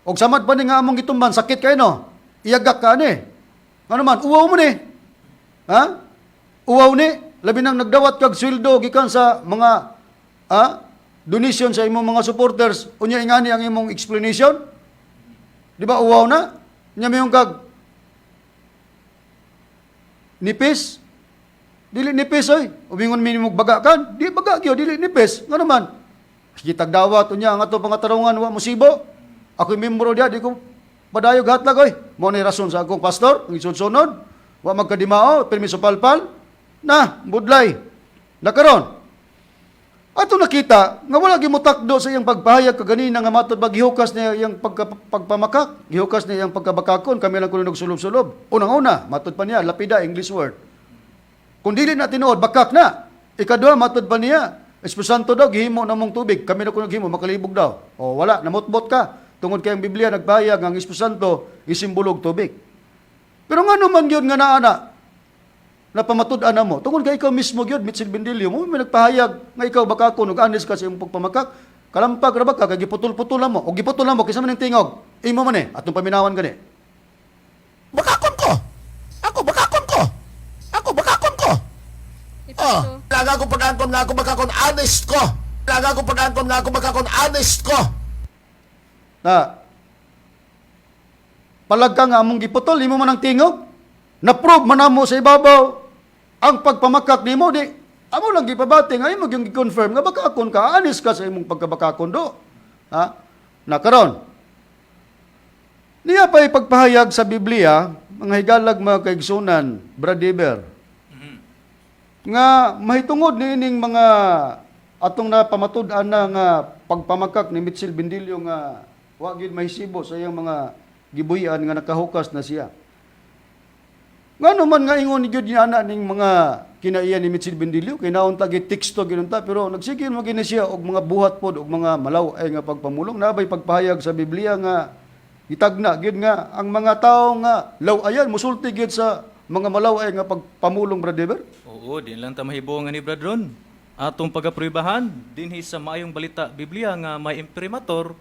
Og samad pa ni nga among gitumban, sakit kay no. Iyagak ka ani. Ano man, uwaw mo ni. Ha? Uwaw ni, labi nang nagdawat kag sweldo gikan sa mga donation sa imong mga supporters, unya ingani ang imong explanation. Di ba uwaw na? Nya mayong kag nipis. Dili nipis oy. Umingon minimog baga kan, di baga gyud, dili nipis. Nga naman? Sige tagdawat unya ang ato pangatarungan wa musibo. Ako'y membro diya, di ko padayog hatlag oy. Mao ni rason sa akong pastor, ang isunod-sunod, wa magkadimao, permiso palpal. Na, budlay. Nakaron, ato nakita nga wala gimutakdo sa iyang pagpahayag kaganina nga matod ba gihukas niya iyang pagpamakak, gihukas niya iyang pagkabakakon, kami lang kuno nagsulob-sulob. Unang-una, matod pa niya, lapida English word. Kung dili na tinuod, bakak na. Ikaduha, matod pa niya, Espiritu Santo daw, gihimo na mong tubig. Kami na kuno gihimo, makalibog daw. O wala, namutbot ka. Tungod kay ang Biblia nagpahayag ang Espiritu Santo isimbolog tubig. Pero nga naman gyud nga naa na, napamatud-an na mo. Tungod kay ikaw mismo gyud, Mitchell Bendilio, mo may nagpahayag nga ikaw bakakon ug anis ka sa imong pagpamakak. Kalampag ra ba ka kay giputol-putol mo. O giputol mo kinsa man ning tingog? Imo man eh, atong paminawan gani. Bakakon ko. Ako, bakakon ko. Ako, bakakon ko. Oh, laga ko pag-angkon nga ako bakakon, honest ko. Laga ko pag-angkon nga ako bakakon, honest ko. Na palag ka nga among giputol, imo man ang tingog. Na-prove man namo sa ibabaw ang pagpamakak nimo di amo lang gipabati nga imo gyung gi-confirm nga bakakon ka, anis ka sa imong pagkabakakon do. Ha? Na karon niya pa ipagpahayag sa Biblia, mga higalag mga kaigsunan, Brad Eber, nga mahitungod niining mga atong napamatud-an na nga pagpamakak ni Mitchell Bendilio nga wa gyud mahisibo sa iyang mga gibuhian nga nakahukas na siya. Ngano man nga ingon ni gyud niya ana ning mga kinaiya ni Mitchell Bendilio kay naunta gi teksto ginunta, pero nagsige mo gini siya og mga buhat pod og mga malaw-ay nga pagpamulong. Nabay pagpahayag sa Biblia nga gitagna gyud nga ang mga tawo nga law-ayan musulti gyud sa mga malaw-ay nga pagpamulong, Brother Eber? Oo, di lang ta mahibuong ni Brad Ron. Atong pagapruibahan dinhi sa Maayong Balita Biblia nga may imprimatur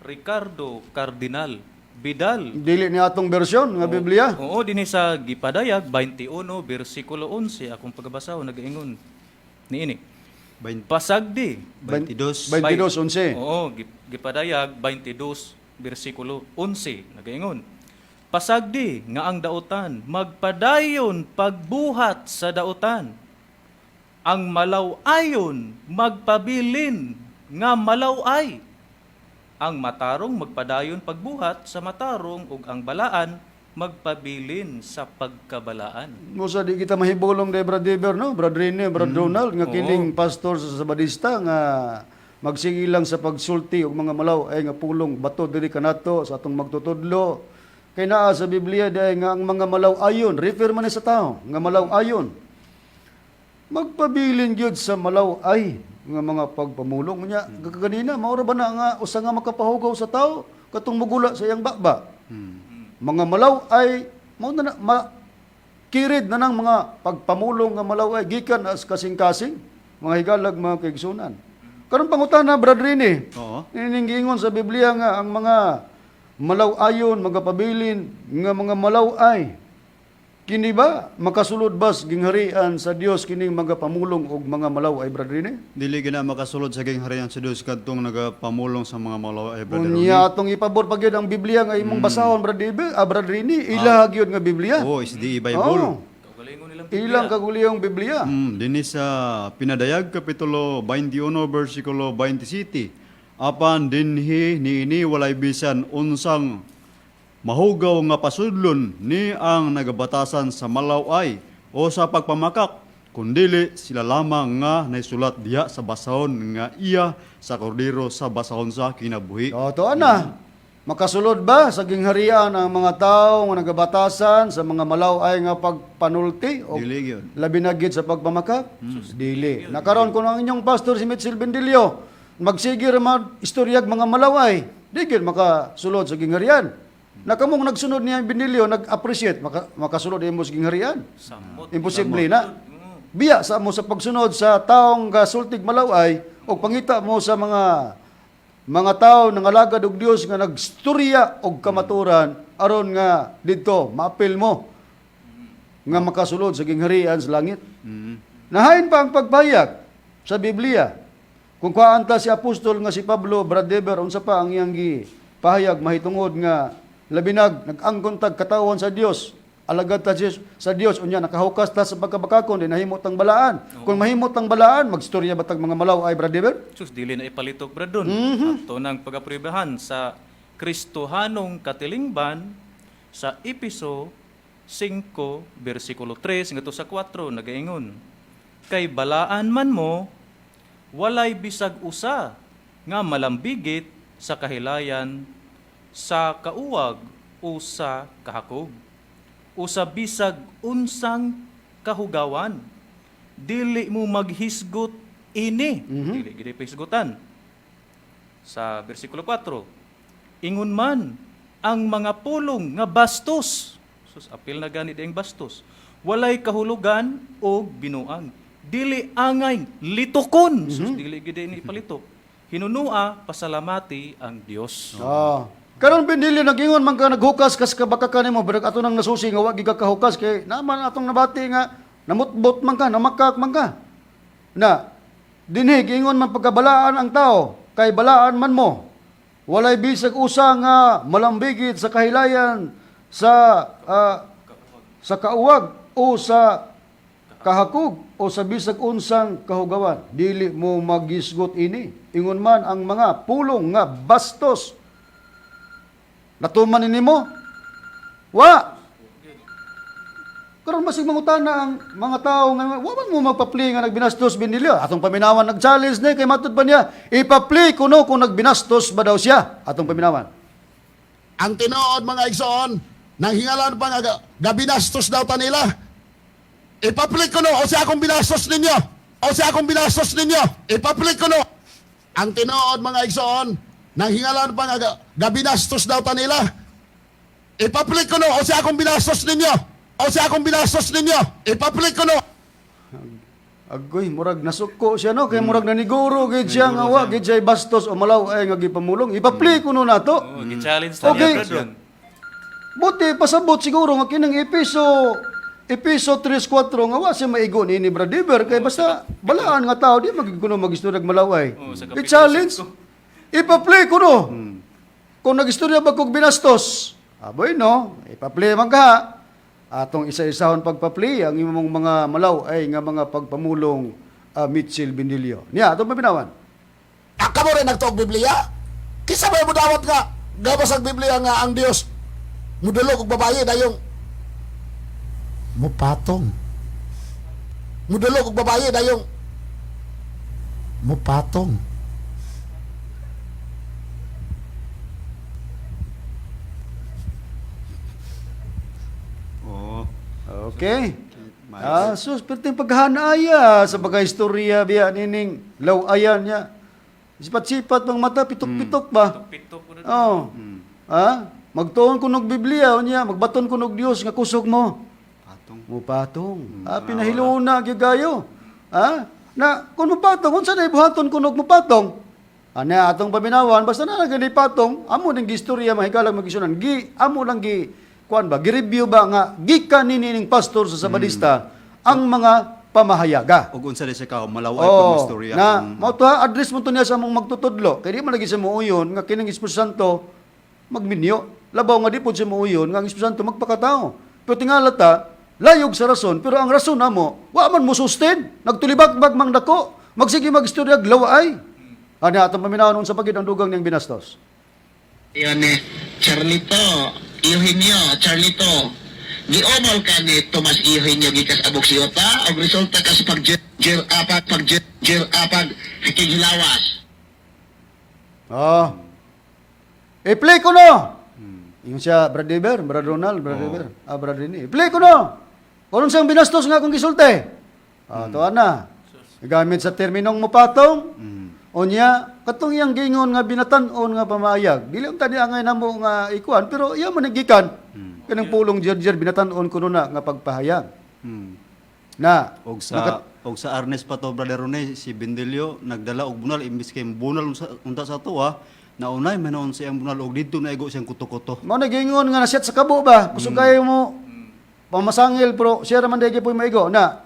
Ricardo Cardinal Vidal. Dili ni atong bersyon nga Biblia. Oo, dinhi sa Gipadayag 21 bersikulo 11 akong pagabasa nagaingon niini. Pasagdi. 22. 22:11. Oo, Gipadayag 22 bersikulo 11 nagaingon. Pasagdi nga ang dautan magpadayon pagbuhat sa dautan. Ang malaw-ayon magpabilin nga malaw-ay. Ang matarong magpadayon pagbuhat sa matarong ug ang balaan magpabilin sa pagkabalaan. Musa di kita mahibulong de Brad Dever, no? Brad Rene, Brad Ronald nga kining pastor sa Sabadista nga magsige lang sa pagsulti og mga malaw ay nga pulong bato diri kanato sa atong magtutudlo. Kay naa sa Biblia diay nga ang mga malaw ayon, refer man ni sa tao nga malaw ayon. Magpabilin gyud sa malaw ay nga mga pagpamulong nya. Kaganina mao ra ba na nga usa nga makapahugaw sa tao katong mugula sa iyang baba. Mga malaw ay mao na, na ma, kirid na ng mga pagpamulong nga malaw ay gikan as kasing-kasing mga higalag mga kaigsunan. Karon pangutana, Brad Rene. Oo. Ining giingon sa Biblia nga ang mga malaw-ayon, magapabilin nga mga malaw-ay kini ba makasulod ba sa gingharian sa Dios kining mga pamulong og mga malaw ay, Brad Rene? Dili gina makasulod sa gingharian sa Dios kadtong nagapamulong sa mga malaw ay, Brother Ronnie. Unya atong ipabor pa gyud ang Biblia nga imong basahon, Brad Ibe, Brad Rene, ilaha gyud nga Biblia. Oo, SDE Bible. Oo. Kaugalingon nilang Ilang kaguliyong Biblia. Dinhi sa Pinadayag kapitulo 21 bersikulo 27. Apan dinhi niini walay bisan unsang mahugaw nga pasudlon ni ang nagabatasan sa malaw-ay o sa pagpamakak kundili sila lamang nga naisulat diha sa basahon nga iya sa kordero sa basahon sa kinabuhi. Totoo na. Makasulod ba sa gingharian ang mga tao nga nagabatasan sa mga malaw-ay nga pagpanulti o Dili gyud. labi na gyud sa pagpamakak? Dili. Nakaron kung ang inyong pastor si Mitchell Bendilio magsige ra man istoryag mga malaw-ay, di gyud makasulod sa gingharian. Nakamong nagsunod niya ang Bendilio, nag-appreciate, makasulod imo sa gingharian. Samot. Imposible na. Biya sa mo sa pagsunod sa taong gasultig malaway o pangita mo sa mga tao nang alagad og Dios nga nagstorya og kamaturan aron nga didto maapil mo nga makasulod sa gingharian sa langit. Nahain pa ang pagpahayag sa Biblia. Kung kuhaan ta si apostol nga si Pablo, Brad Dever, unsa pa ang iyang gipahayag mahitungod nga labinag nag-angkon tag katawan sa Dios. Alagad ta sa Dios unya nakahukas ta sa pagkabakakon di nahimot ang balaan. Kung mahimot ang balaan, magstorya ba tag mga malaw ay, Brad Dever? Sus, dili na ipalitok, Brad, dun. Ato nang pagapruibahan sa Kristohanong katilingban sa Episo 5, versikulo 3, ngadto sa 4, nagaingon. Kay balaan man mo, walay bisag usa nga malambigit sa kahilayan sa kauwag o sa kahakog o sa bisag unsang kahugawan. Dili mo maghisgot ini. Dili gid pahisgutan. Sa bersikulo 4, ingon man ang mga pulong nga bastos. Sus, apil na gani dieng bastos. Walay kahulugan o binuang. Dili angay litukon. Sus, dili gid ini ipalitok. Hinunua pasalamati ang Dios. Ah. Karon Benilio nagingon man ka naghukas kas kabakakan nimo pero ato nang nasusi nga wa gid ka kahukas kay naman atong nabati nga namutbot man ka, namakak man ka. Na dinhi giingon man pagkabalaan ang tao kay balaan man mo. Walay bisag usa nga malambigit sa kahilayan sa kauwag o sa kahakog o sa bisag unsang kahugawan. Dili mo magisgot ini. Ingon man ang mga pulong nga bastos. Natuman ni mo? Wa. Karon basig mangutana ang mga tao nga wa man mo magpa-plea nga nagbinastos Benilio. Atong paminawan nag-challenge ni kay matud pa niya. Ipa-plea kuno kung nagbinastos ba daw siya. Atong paminawan. Ang tinuod, mga igsoon, nang hingalan pa nga gabinastos daw ta nila. Ipa-plea ko no o siya akong binastos ninyo. O siya akong binastos ninyo. Ipa-plea ko no. Ang tinuod, mga igsoon, nang hingalan pa nga gabinastos daw ta nila. Ipa-plea ko no o siya akong binastos ninyo. O siya akong binastos ninyo. Ipa-plea ko no. Agoy, murag nasuko siya no kay murag naniguro gid siya nga wa gid siya bastos o malaw-ay nga gipamulong. Ipa-play kuno nato. Oh, gi-challenge ta Okay. niya, Brad Ron. Buti pasabot siguro nga kining Episo 3:4 nga wa siya maigo ni Brad Eber kay basta balaan nga tao di magig kuno magistorya malaway. Oo, sa Kapitulo I-challenge. 5. Ipa-play kuno. Kung nagistorya ba kog binastos, aboy no, ipa-play man ka. Atong isa-isahon pagpa-play ang imong mga malaw-ay nga mga pagpamulong, Mitchell Benilio. Niya, atong paminawan. Ah, kamo rin nagtuog Biblia? Kisa ba mo dawat nga gawas ang Biblia nga ang Dios mudulog og babaye dayong mupatong. Mudulog og babaye dayong mupatong. Oh. Okay. Ah, sus, perting paghanaya sa pagkaistorya biya nining lawayan niya. Sipat-sipat pang mata, pitok-pitok ba? Pitok ko na. Oh. Ah, magtuon ko nog Biblia unya, magbaton ko nog Dios nga kusog mo. Patong. Mupatong. Ah, pinahiluna gyud gayo. Ah, na kung mupatong unsa na ibuhaton kunog mupatong? Ana atong paminawan basta na gani patong, amo ning gistorya mahigalang magisunan. Gi amo lang gi kuan ba, gi-review ba nga gikan ni ning pastor sa Sabadista ang mga pamahayaga. Og unsa di siya ka malaway pag Oh, istorya. na mao to ha, address mo to niya sa among magtutudlo. Kay di man lagi sa muuyon nga kining Espiritu Santo magminyo. Labaw nga di pod sa muuyon nga ang Espiritu Santo magpakatao. Pero tingala ta, layog sa rason, pero ang rason namo, wa man mo sustain. Nagtulibag-bag mang dako, magsige magistorya glawaay. Ani atong paminawon unsa pagid ang dugang niyang binastos. Iyon ni Charlito, Eugenio, Charlito. Giomol ka ni Tomas Eugenio gikas abog siyota og resulta ka sa pag jer apag pag jer apag hilawas. Oh. I-play ko no. Yung siya, Brad Eber, Brad Ronald, Brad Eber, ah, Brad Rene. I-play ko no. Kung siyang binastos nga akong gisulti. Ah, tuwa na. Gamit sa terminong mupatong. Unya, katong iyang gingon nga binatan-on nga pamaayag. Dili unta di angay namo nga ikuan, pero iya man gikan. Kanang pulong jerjer binatan-on kuno na nga pagpahayag. Na Og sa og sa Arnes pa to, Brother Rene, si Bendelio nagdala og bunal imbis kay bunal unsa, unta sa tuwa, naunay man noon siyang bunal og didto na igo siyang kuto-kuto. Mao na gingon nga nasyat sa kabo ba? Kusog kayo mo pamasangil pero siya raman dayay po'y maigo na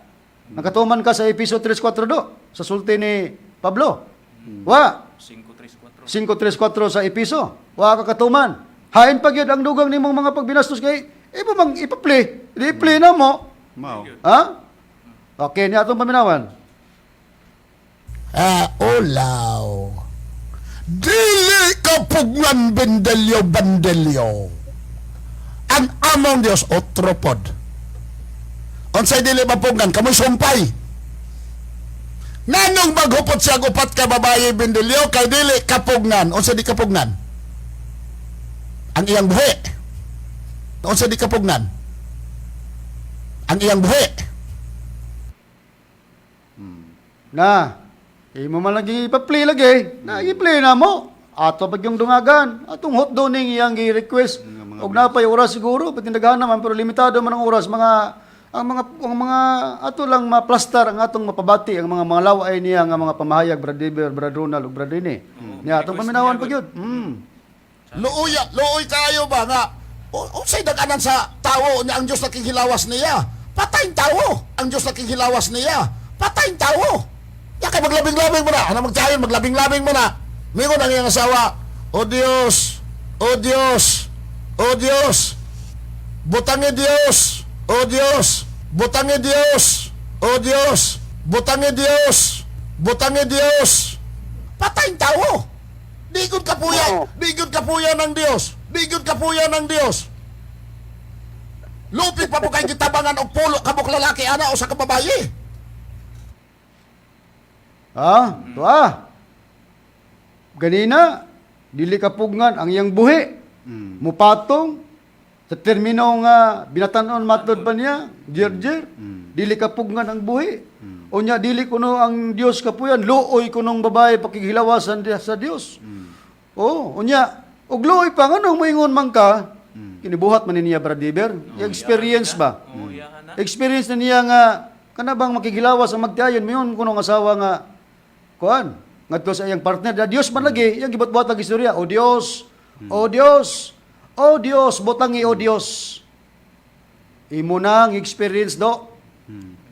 nakatuman ka sa Episo 3:4 do sa sulti ni Pablo. Wa 5-3-4. 5:3-4 sa Episo. Wa ka katuman. Hain pa gyud ang dugang nimong mga pagbinastos kay iba mang ipa-play. Di i-play na mo. Mao. Ha? Okay, niya atong paminawan. Ah, ulaw. Dili ka pugnan bendelyo bandelyo. Ang among Dios otro pod. Unsay dili mapugnan kamoy sumpay. Nganong maghupot siya og upat ka babaye bendelyo kay dili kapugnan. Unsay di kapugnan? Ang iyang buhi. Unsay di kapugnan? Ang iyang buhi. Na, imo man lagi ipa-play lagi. Na, i-play na mo. Ato pag yung dungagan. Atong hot ning iyang gi-request. Og napay oras siguro, pati naghahan naman, pero limitado man ang oras. Mga, ang mga, ato lang maplastar ang atong mapabati, ang mga mga laway niya, ang mga pamahayag, Brad Eber, Brad Ronald, ug Brad Rene. Niya, atong Request paminawan niya, pag yun. Luoy, luoy kayo ba nga unsay daganan sa tawo niya ang Dios nakighilawas niya. Patay tawo ang Dios nakighilawas niya. Patay tawo. Ya kay maglabing-labing mo na. Ano magtayon maglabing-labing mo na. Mingon ang iyang asawa, O Dios, O Dios, O Dios. Butangi Dios, O Dios. Butangi Dios, O Dios. Butangi Dios, butangi Dios. Patay tawo. Di gud kapuya, di gud kapuya ng Dios. Di gud kapuya ng Dios. Lupi pa po kay gitabangan og pulo ka buok lalaki ana o sa kababaye. Ah, to ah. Ganina, dili kapugngan ang iyang buhi. Mupatong sa termino nga binatan-on matod pa niya, jerjer, dili kapugngan ang buhi. Unya dili kuno ang Dios kapuyan, luoy kunong babae pakighilawasan diha sa Dios. Oh, unya og luoy pa nganong moingon man ka, kinibuhat man ni niya Brad Eber. Experience ba? Oo, iyahan na. Experience na niya nga Kana bang makigilawas ang magtiayon miingon kuno ang asawa nga kuan ngadto sa iyang partner da Dios man lagi iyang gibuhat-buhat ang istorya. O Dios, o Dios, o Dios, butangi o Dios. Imo na ang experience do.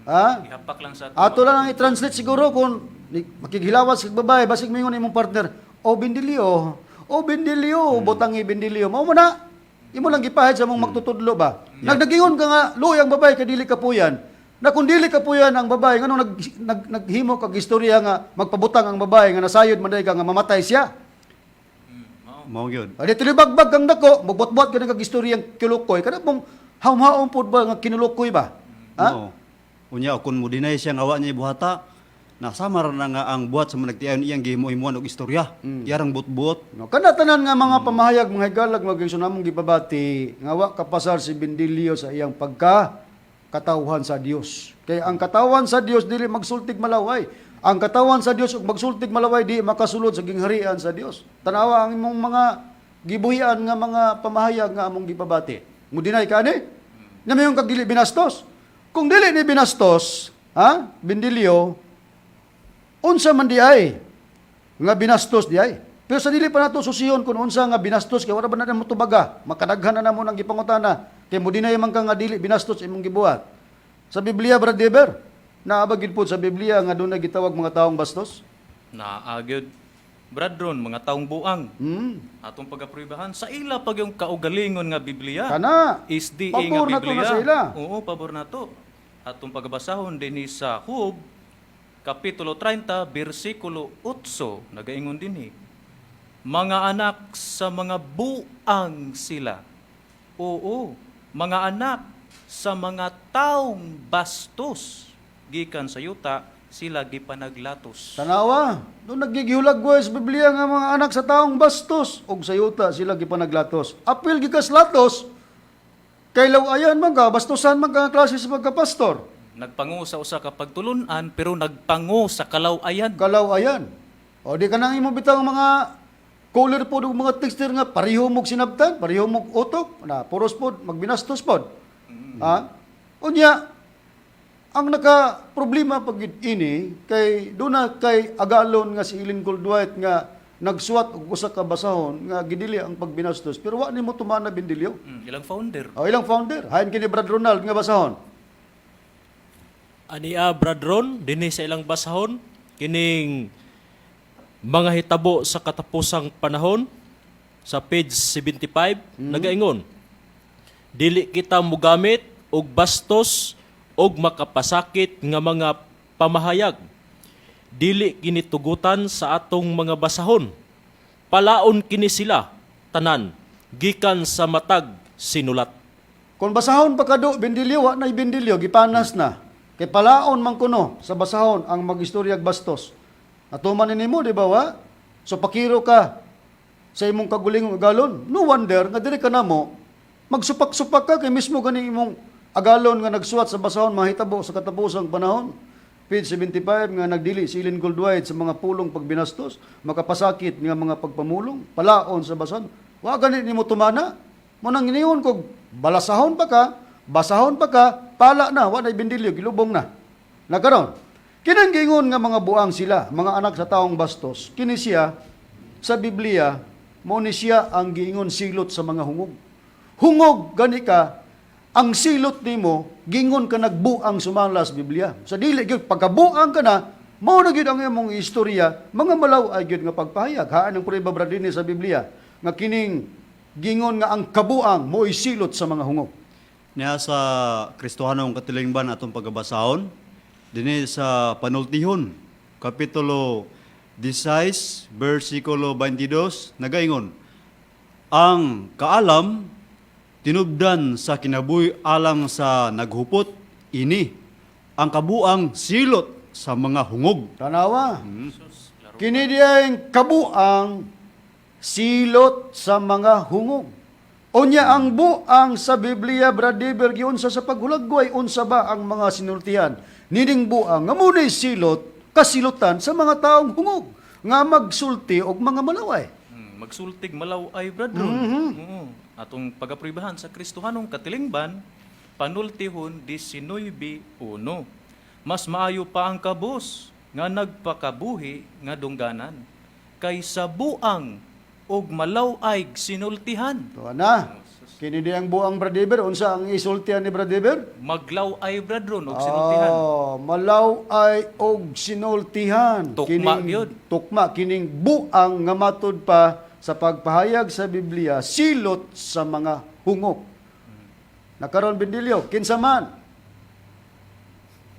Ha? Ihapak lang sa Ato lang ang i-translate siguro kung makighilawas kag babae basig mingon imong partner, "O Bendilio, o Bendilio, butangi Bendilio." Mao mo na. Imo lang gipahid sa mong magtutudlo ba. Nagdagingon ka nga luoy ang babae kay dili kapuyan. Na kung dili kapuyan ang babae nganong nag, naghimo kag istorya nga magpabutang ang babae nga nasayod man ka nga mamatay siya. Mao gyud. Adi tilibagbag kang dako, magbot-bot ka na kag istoryang kilukoy. Kana mong haum-haum pud ba nga kinulokoy ba? Ha? Mao. Unya kun mo dinay siya nga wa niya buhata, nasama ra na nga ang buhat sa mga nagtiayon iyang gihimo-himuan og istorya. Iyarang buot-buot. No, kana tanan nga mga pamahayag mga higalag mga igsoon among gipabati nga wa kapasar si Bendilio sa iyang pagka katawhan sa Dios. Kay ang katawan sa Dios dili magsultig malaway. Ang katawan sa Dios ug magsultig malaway di makasulod sa gingharian sa Dios. Tanawa ang imong mga gibuhian nga mga pamahayag nga among gipabati. Mo dinay ka ani? Na mayon kag dili binastos. Kung dili ni binastos, ha? Bendilio, unsa man di ay nga binastos di ay. Pero sa dili pa nato susihon kung unsa nga binastos kay wala ba na mo tubaga, makadaghan na namo ng gipangutana kay mo dinay man ka nga dili binastos imong gibuhat. Sa Biblia, Brad Deber, naa ba gid po sa Biblia nga dunay gitawag mga taong bastos? Naagyod. Brad Ron, mga taong buang. Atong pagapruibahan sa ila pag yung kaugalingon nga Biblia. Kana. SDA nga Pabor na to Biblia. na sa ila. Oo, pabor na to. Atong pagabasahon dinhi sa Hub, Kapitulo 30, bersikulo 8, nagaingon dinhi. Mga anak sa mga buang sila. Oo, mga anak sa mga taong bastos gikan sa yuta sila gipanaglatos. Tanawa, doon nagigihulagway sa Biblia nga mga anak sa taong bastos ug sa yuta sila gipanaglatos. Apil gikas latos kay lawayan man ka, bastusan man ka nga klase sa pagkapastor. Nagpango sa usa ka pagtulunan pero nagpango sa kalaw-ayan. Kalaw-ayan. O di ka nang imo bitaw ang mga color pod ug mga texture nga pareho mog sinabtan, pareho mog utok, na puros pod, magbinastos pod. Ha? Unya, ang naka problema pag ini kay duna kay agalon nga si Ellen Goldwhite nga nagsuwat og usa ka basahon nga gidili ang pagbinastos pero wa nimo tumana Bendilio. Ilang founder. O ilang founder, hain kini Brad Ronald nga basahon. Ania Brad Ron dinhi sa ilang basahon kining mga hitabo sa katapusang panahon sa page 75 nagaingon dili kita mogamit og bastos og makapasakit nga mga pamahayag, dili kini tugutan sa atong mga basahon, palaon kini sila tanan gikan sa matag sinulat. Kung basahon pa kado, Bendilio, wa na'y Bendilio, gipanas na. Kay palaon man kuno sa basahon ang magistoryag bastos. Natuman ni nimo, di ba wa? So pakiro ka sa imong kagulingong agalon. No wonder nga diri ka namo magsupak-supak ka kay mismo gani imong agalon nga nagsuwat sa basahon mahitabo sa katapusang panahon. Page 75 nga nagdili si Ellen Goldwhite sa mga pulong pagbinastos, makapasakit nga mga pagpamulong, palaon sa basahon. Wa gani nimo tumana. Mo nang iniyon kog balasahon pa ka, basahon pa ka, pala na, wa na'y bindilyo, gilubong na. Nakaron, kinang giingon nga mga buang sila, mga anak sa taong bastos, kini siya sa Biblia, mo ni siya ang giingon silot sa mga hungog. Hungog gani ka, ang silot nimo gingon ka nagbuang sumala sa Biblia. Sa dili gyud pagkabuang ka na, mao na gyud ang imong istorya, mga malaw ay gyud nga pagpahayag. Haan ang prueba brad dinhi sa Biblia nga kining gingon nga ang kabuang mo'y silot sa mga hungog. Niya sa Kristohanong katilingban atong pagabasahon dinhi sa Panultihon kapitulo 16 bersikulo 22 nagaingon ang kaalam tinubdan sa kinabuhi alang sa naghupot ini ang kabuang silot sa mga hungog. Tanawa. Kini diyang kabuang silot sa mga hungog. Unya ang buang sa Biblia, Brad Deber, giunsa sa paghulagway, unsa ba ang mga sinultihan? Nining buang nga muna'y silot, kasilutan sa mga taong hungog, nga magsulti og mga malaway. Magsultig malaw ay Brad Ron. Oo. Atong pagapribahan sa Kristohanong katilingban, Panultihon 19:1. Mas maayo pa ang kabus nga nagpakabuhi nga dungganan kaysa buang og malaw-ay sinultihan. Tuwa na. Kini di ang buang, Bradiber. Unsa ang isultihan ni Bradiber? Maglaw-ay, Bradron, og sinultihan. Oh, malaw ay og sinultihan. Tukma Kining- gyud. Tukma kining buang nga matud pa sa pagpahayag sa Biblia silot sa mga hungok. Nakaron, Bindilyo, kinsa man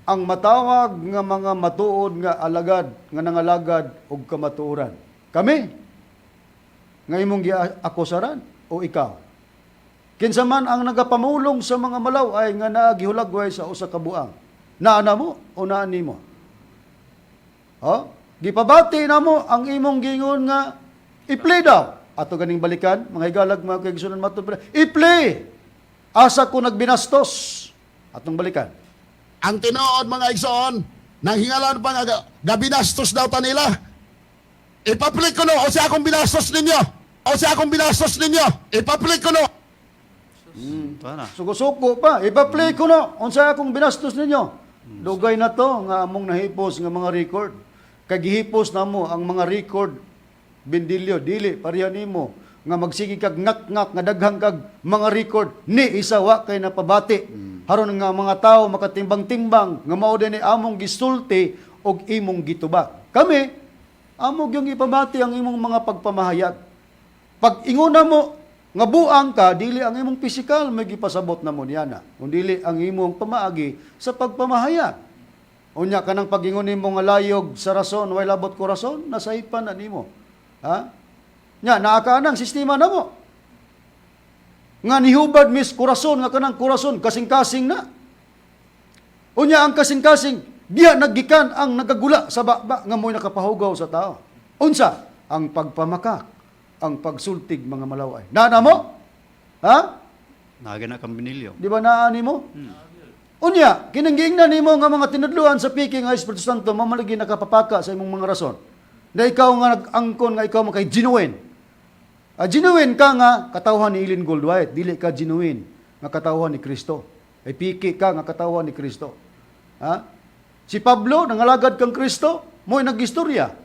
ang matawag nga mga matuod nga alagad nga nangalagad og kamatuoran? Kami nga imong giakusaran o ikaw? Kinsa man ang nagapamulong sa mga malaw-ay nga naa gihulagway sa usa ka buang? Naa na mo o naa nimo? Oh, gipabati namo ang imong gingon nga i-play daw. Ato ganing balikan, mga higalag, mga kaigsunan, matud pa. I-play. Asa ko nagbinastos. Atong balikan. Ang tinuod, mga igsoon, nang hingalan pa nga gabinastos daw ta nila. Ipa-play ko no, o siya akong binastos ninyo. O siya akong binastos ninyo. Ipa-play ko no. Tuwa na. Suko-suko pa. Ipa-play ko no. Unsa akong binastos ninyo? Dugay na to nga among nahipos nga mga record. Kay gihipos namo ang mga record, Bindilyo, dili pareha nimo nga magsige kag ngak-ngak nga daghang kag mga record ni isa wa kay napabati. Haron nga mga tao makatimbang-timbang nga mao din ni among gisulti og imong gitubag. Kami amo gyung ipabati ang imong mga pagpamahayag. Pag inguna mo nga buang ka, dili ang imong pisikal may gipasabot na mo niyana, kun dili ang imong pamaagi sa pagpamahayag. Unya kanang pagingon nimo nga layog sa rason, way labot ko rason, nasaypan na nimo. Ha? Nya naa ka nang sistema namo. Nga nihubad mis kurason nga kanang kurason kasing-kasing na. Unya ang kasing-kasing diha naggikan ang nagagula sa baba nga mo'y nakapahugaw sa tao. Unsa? Ang pagpamakak, ang pagsultig mga malaway. Naa mo? Ha? Naga na kang Binilyo. Di ba naa nimo? Unya, kining giingnan nimo nga mga tinudluan sa piki nga Espiritu Santo mamalagi nakapapaka sa imong mga rason. Na ikaw nga nag-angkon nga ikaw makay genuine. Ah, genuine ka nga katawhan ni Ellen Goldwhite, dili ka genuine nga katawhan ni Kristo. Ay piki ka nga katawhan ni Kristo. Ha? Si Pablo nangalagad kang Kristo, mo'y nagistorya.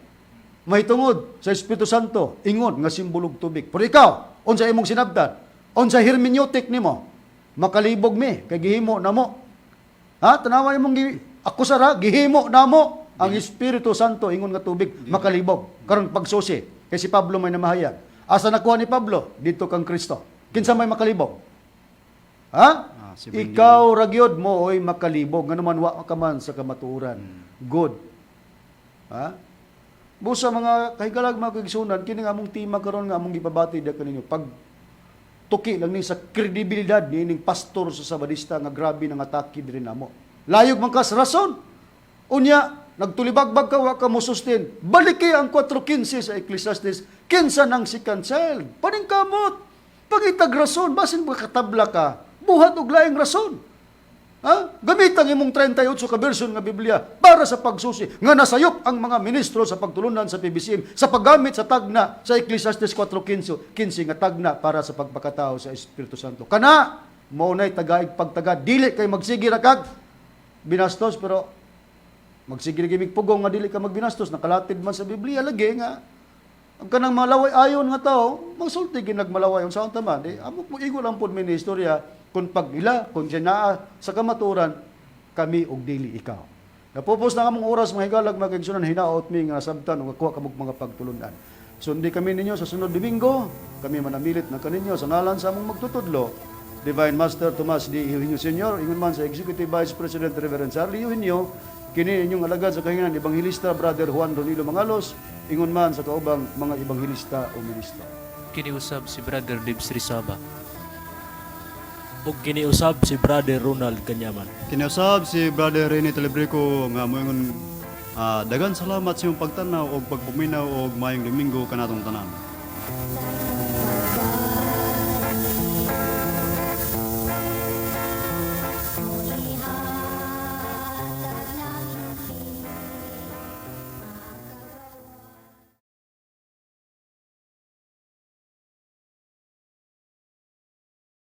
Mahitungod sa Espiritu Santo, ingon nga simbolog tubig. Pero ikaw, unsa imong sinabtan? Unsa hermeneutic nimo? Makalibog mi kay gihimo namo. Ha? Tanawa imong akusara, gihimo namo ang Espiritu Santo ingon nga tubig makalibog. Karon pagsusi kay si Pablo may namahayag. Asa nakuha ni Pablo? Dito kang Kristo. Kinsa may makalibog? Ha? Ah, si Benny. Ikaw ragyod mo oy makalibog nganuman wa ka man sa kamatuoran. Good. Ha? Busa mga kahigalag, mga kaigsunan, kini nga among tema karon nga among gipabati da kaninyo pag tuki lang ni sa kredibilidad ni ining pastor sa Sabadista nga grabe nang atake diri namo. Layog man kas rason. Unya nagtulibagbag ka, wa ka mosustain. Baliki ang 4:15 sa Ecclesiastes, kinsa nang si cancel. Paningkamot. Pangitag rason, basin makatabla ka, buhat og laing rason. Ha? Gamit ang imong 38 ka version nga Biblia para sa pagsusi nga nasayop ang mga ministro sa pagtulunan sa PBCM sa paggamit sa tagna sa Ecclesiastes 4:15 15 nga tagna para sa pagpakatao sa Espiritu Santo. Kana mao nay tagaig pagtaga, dili kay magsige ra kag binastos, pero magsige ra gimig pugong nga dili ka magbinastos, nakalatid man sa Biblia lagi nga ang kanang malaway ayon nga tao magsulti gid nagmalaway unsa unta man di amok mo igo lang pod mi ni istorya kung pag ila kung siya naa sa kamaturan kami og dili ikaw. Napupos na among oras, mga higalag, mga kaigsunan, hinaot mi nga nasabtan ug nakuha kamog mga pagtulunan. Sundi kami ninyo sa sunod Domingo, kami manamilit na kaninyo sa ngalan sa among magtutudlo, Divine Master Tomas D. Eugenio Sr., ingon man sa Executive Vice President Reverend Charlie Eugenio, kini inyong alagad sa kahingan, Evangelista Brother Juan Ronilo Mangalos, ingon man sa kaubang mga ebanghilista o ministro. Kiniusab si Brother Dibs Rizaba. Ug kiniusab si Brother Ronald Kanyaman. Kinausab si Brother Rene Telebrico nga moingon, dagan salamat sa iyong pagtanaw og pagpuminaw og maayong Domingo kanatong tanan.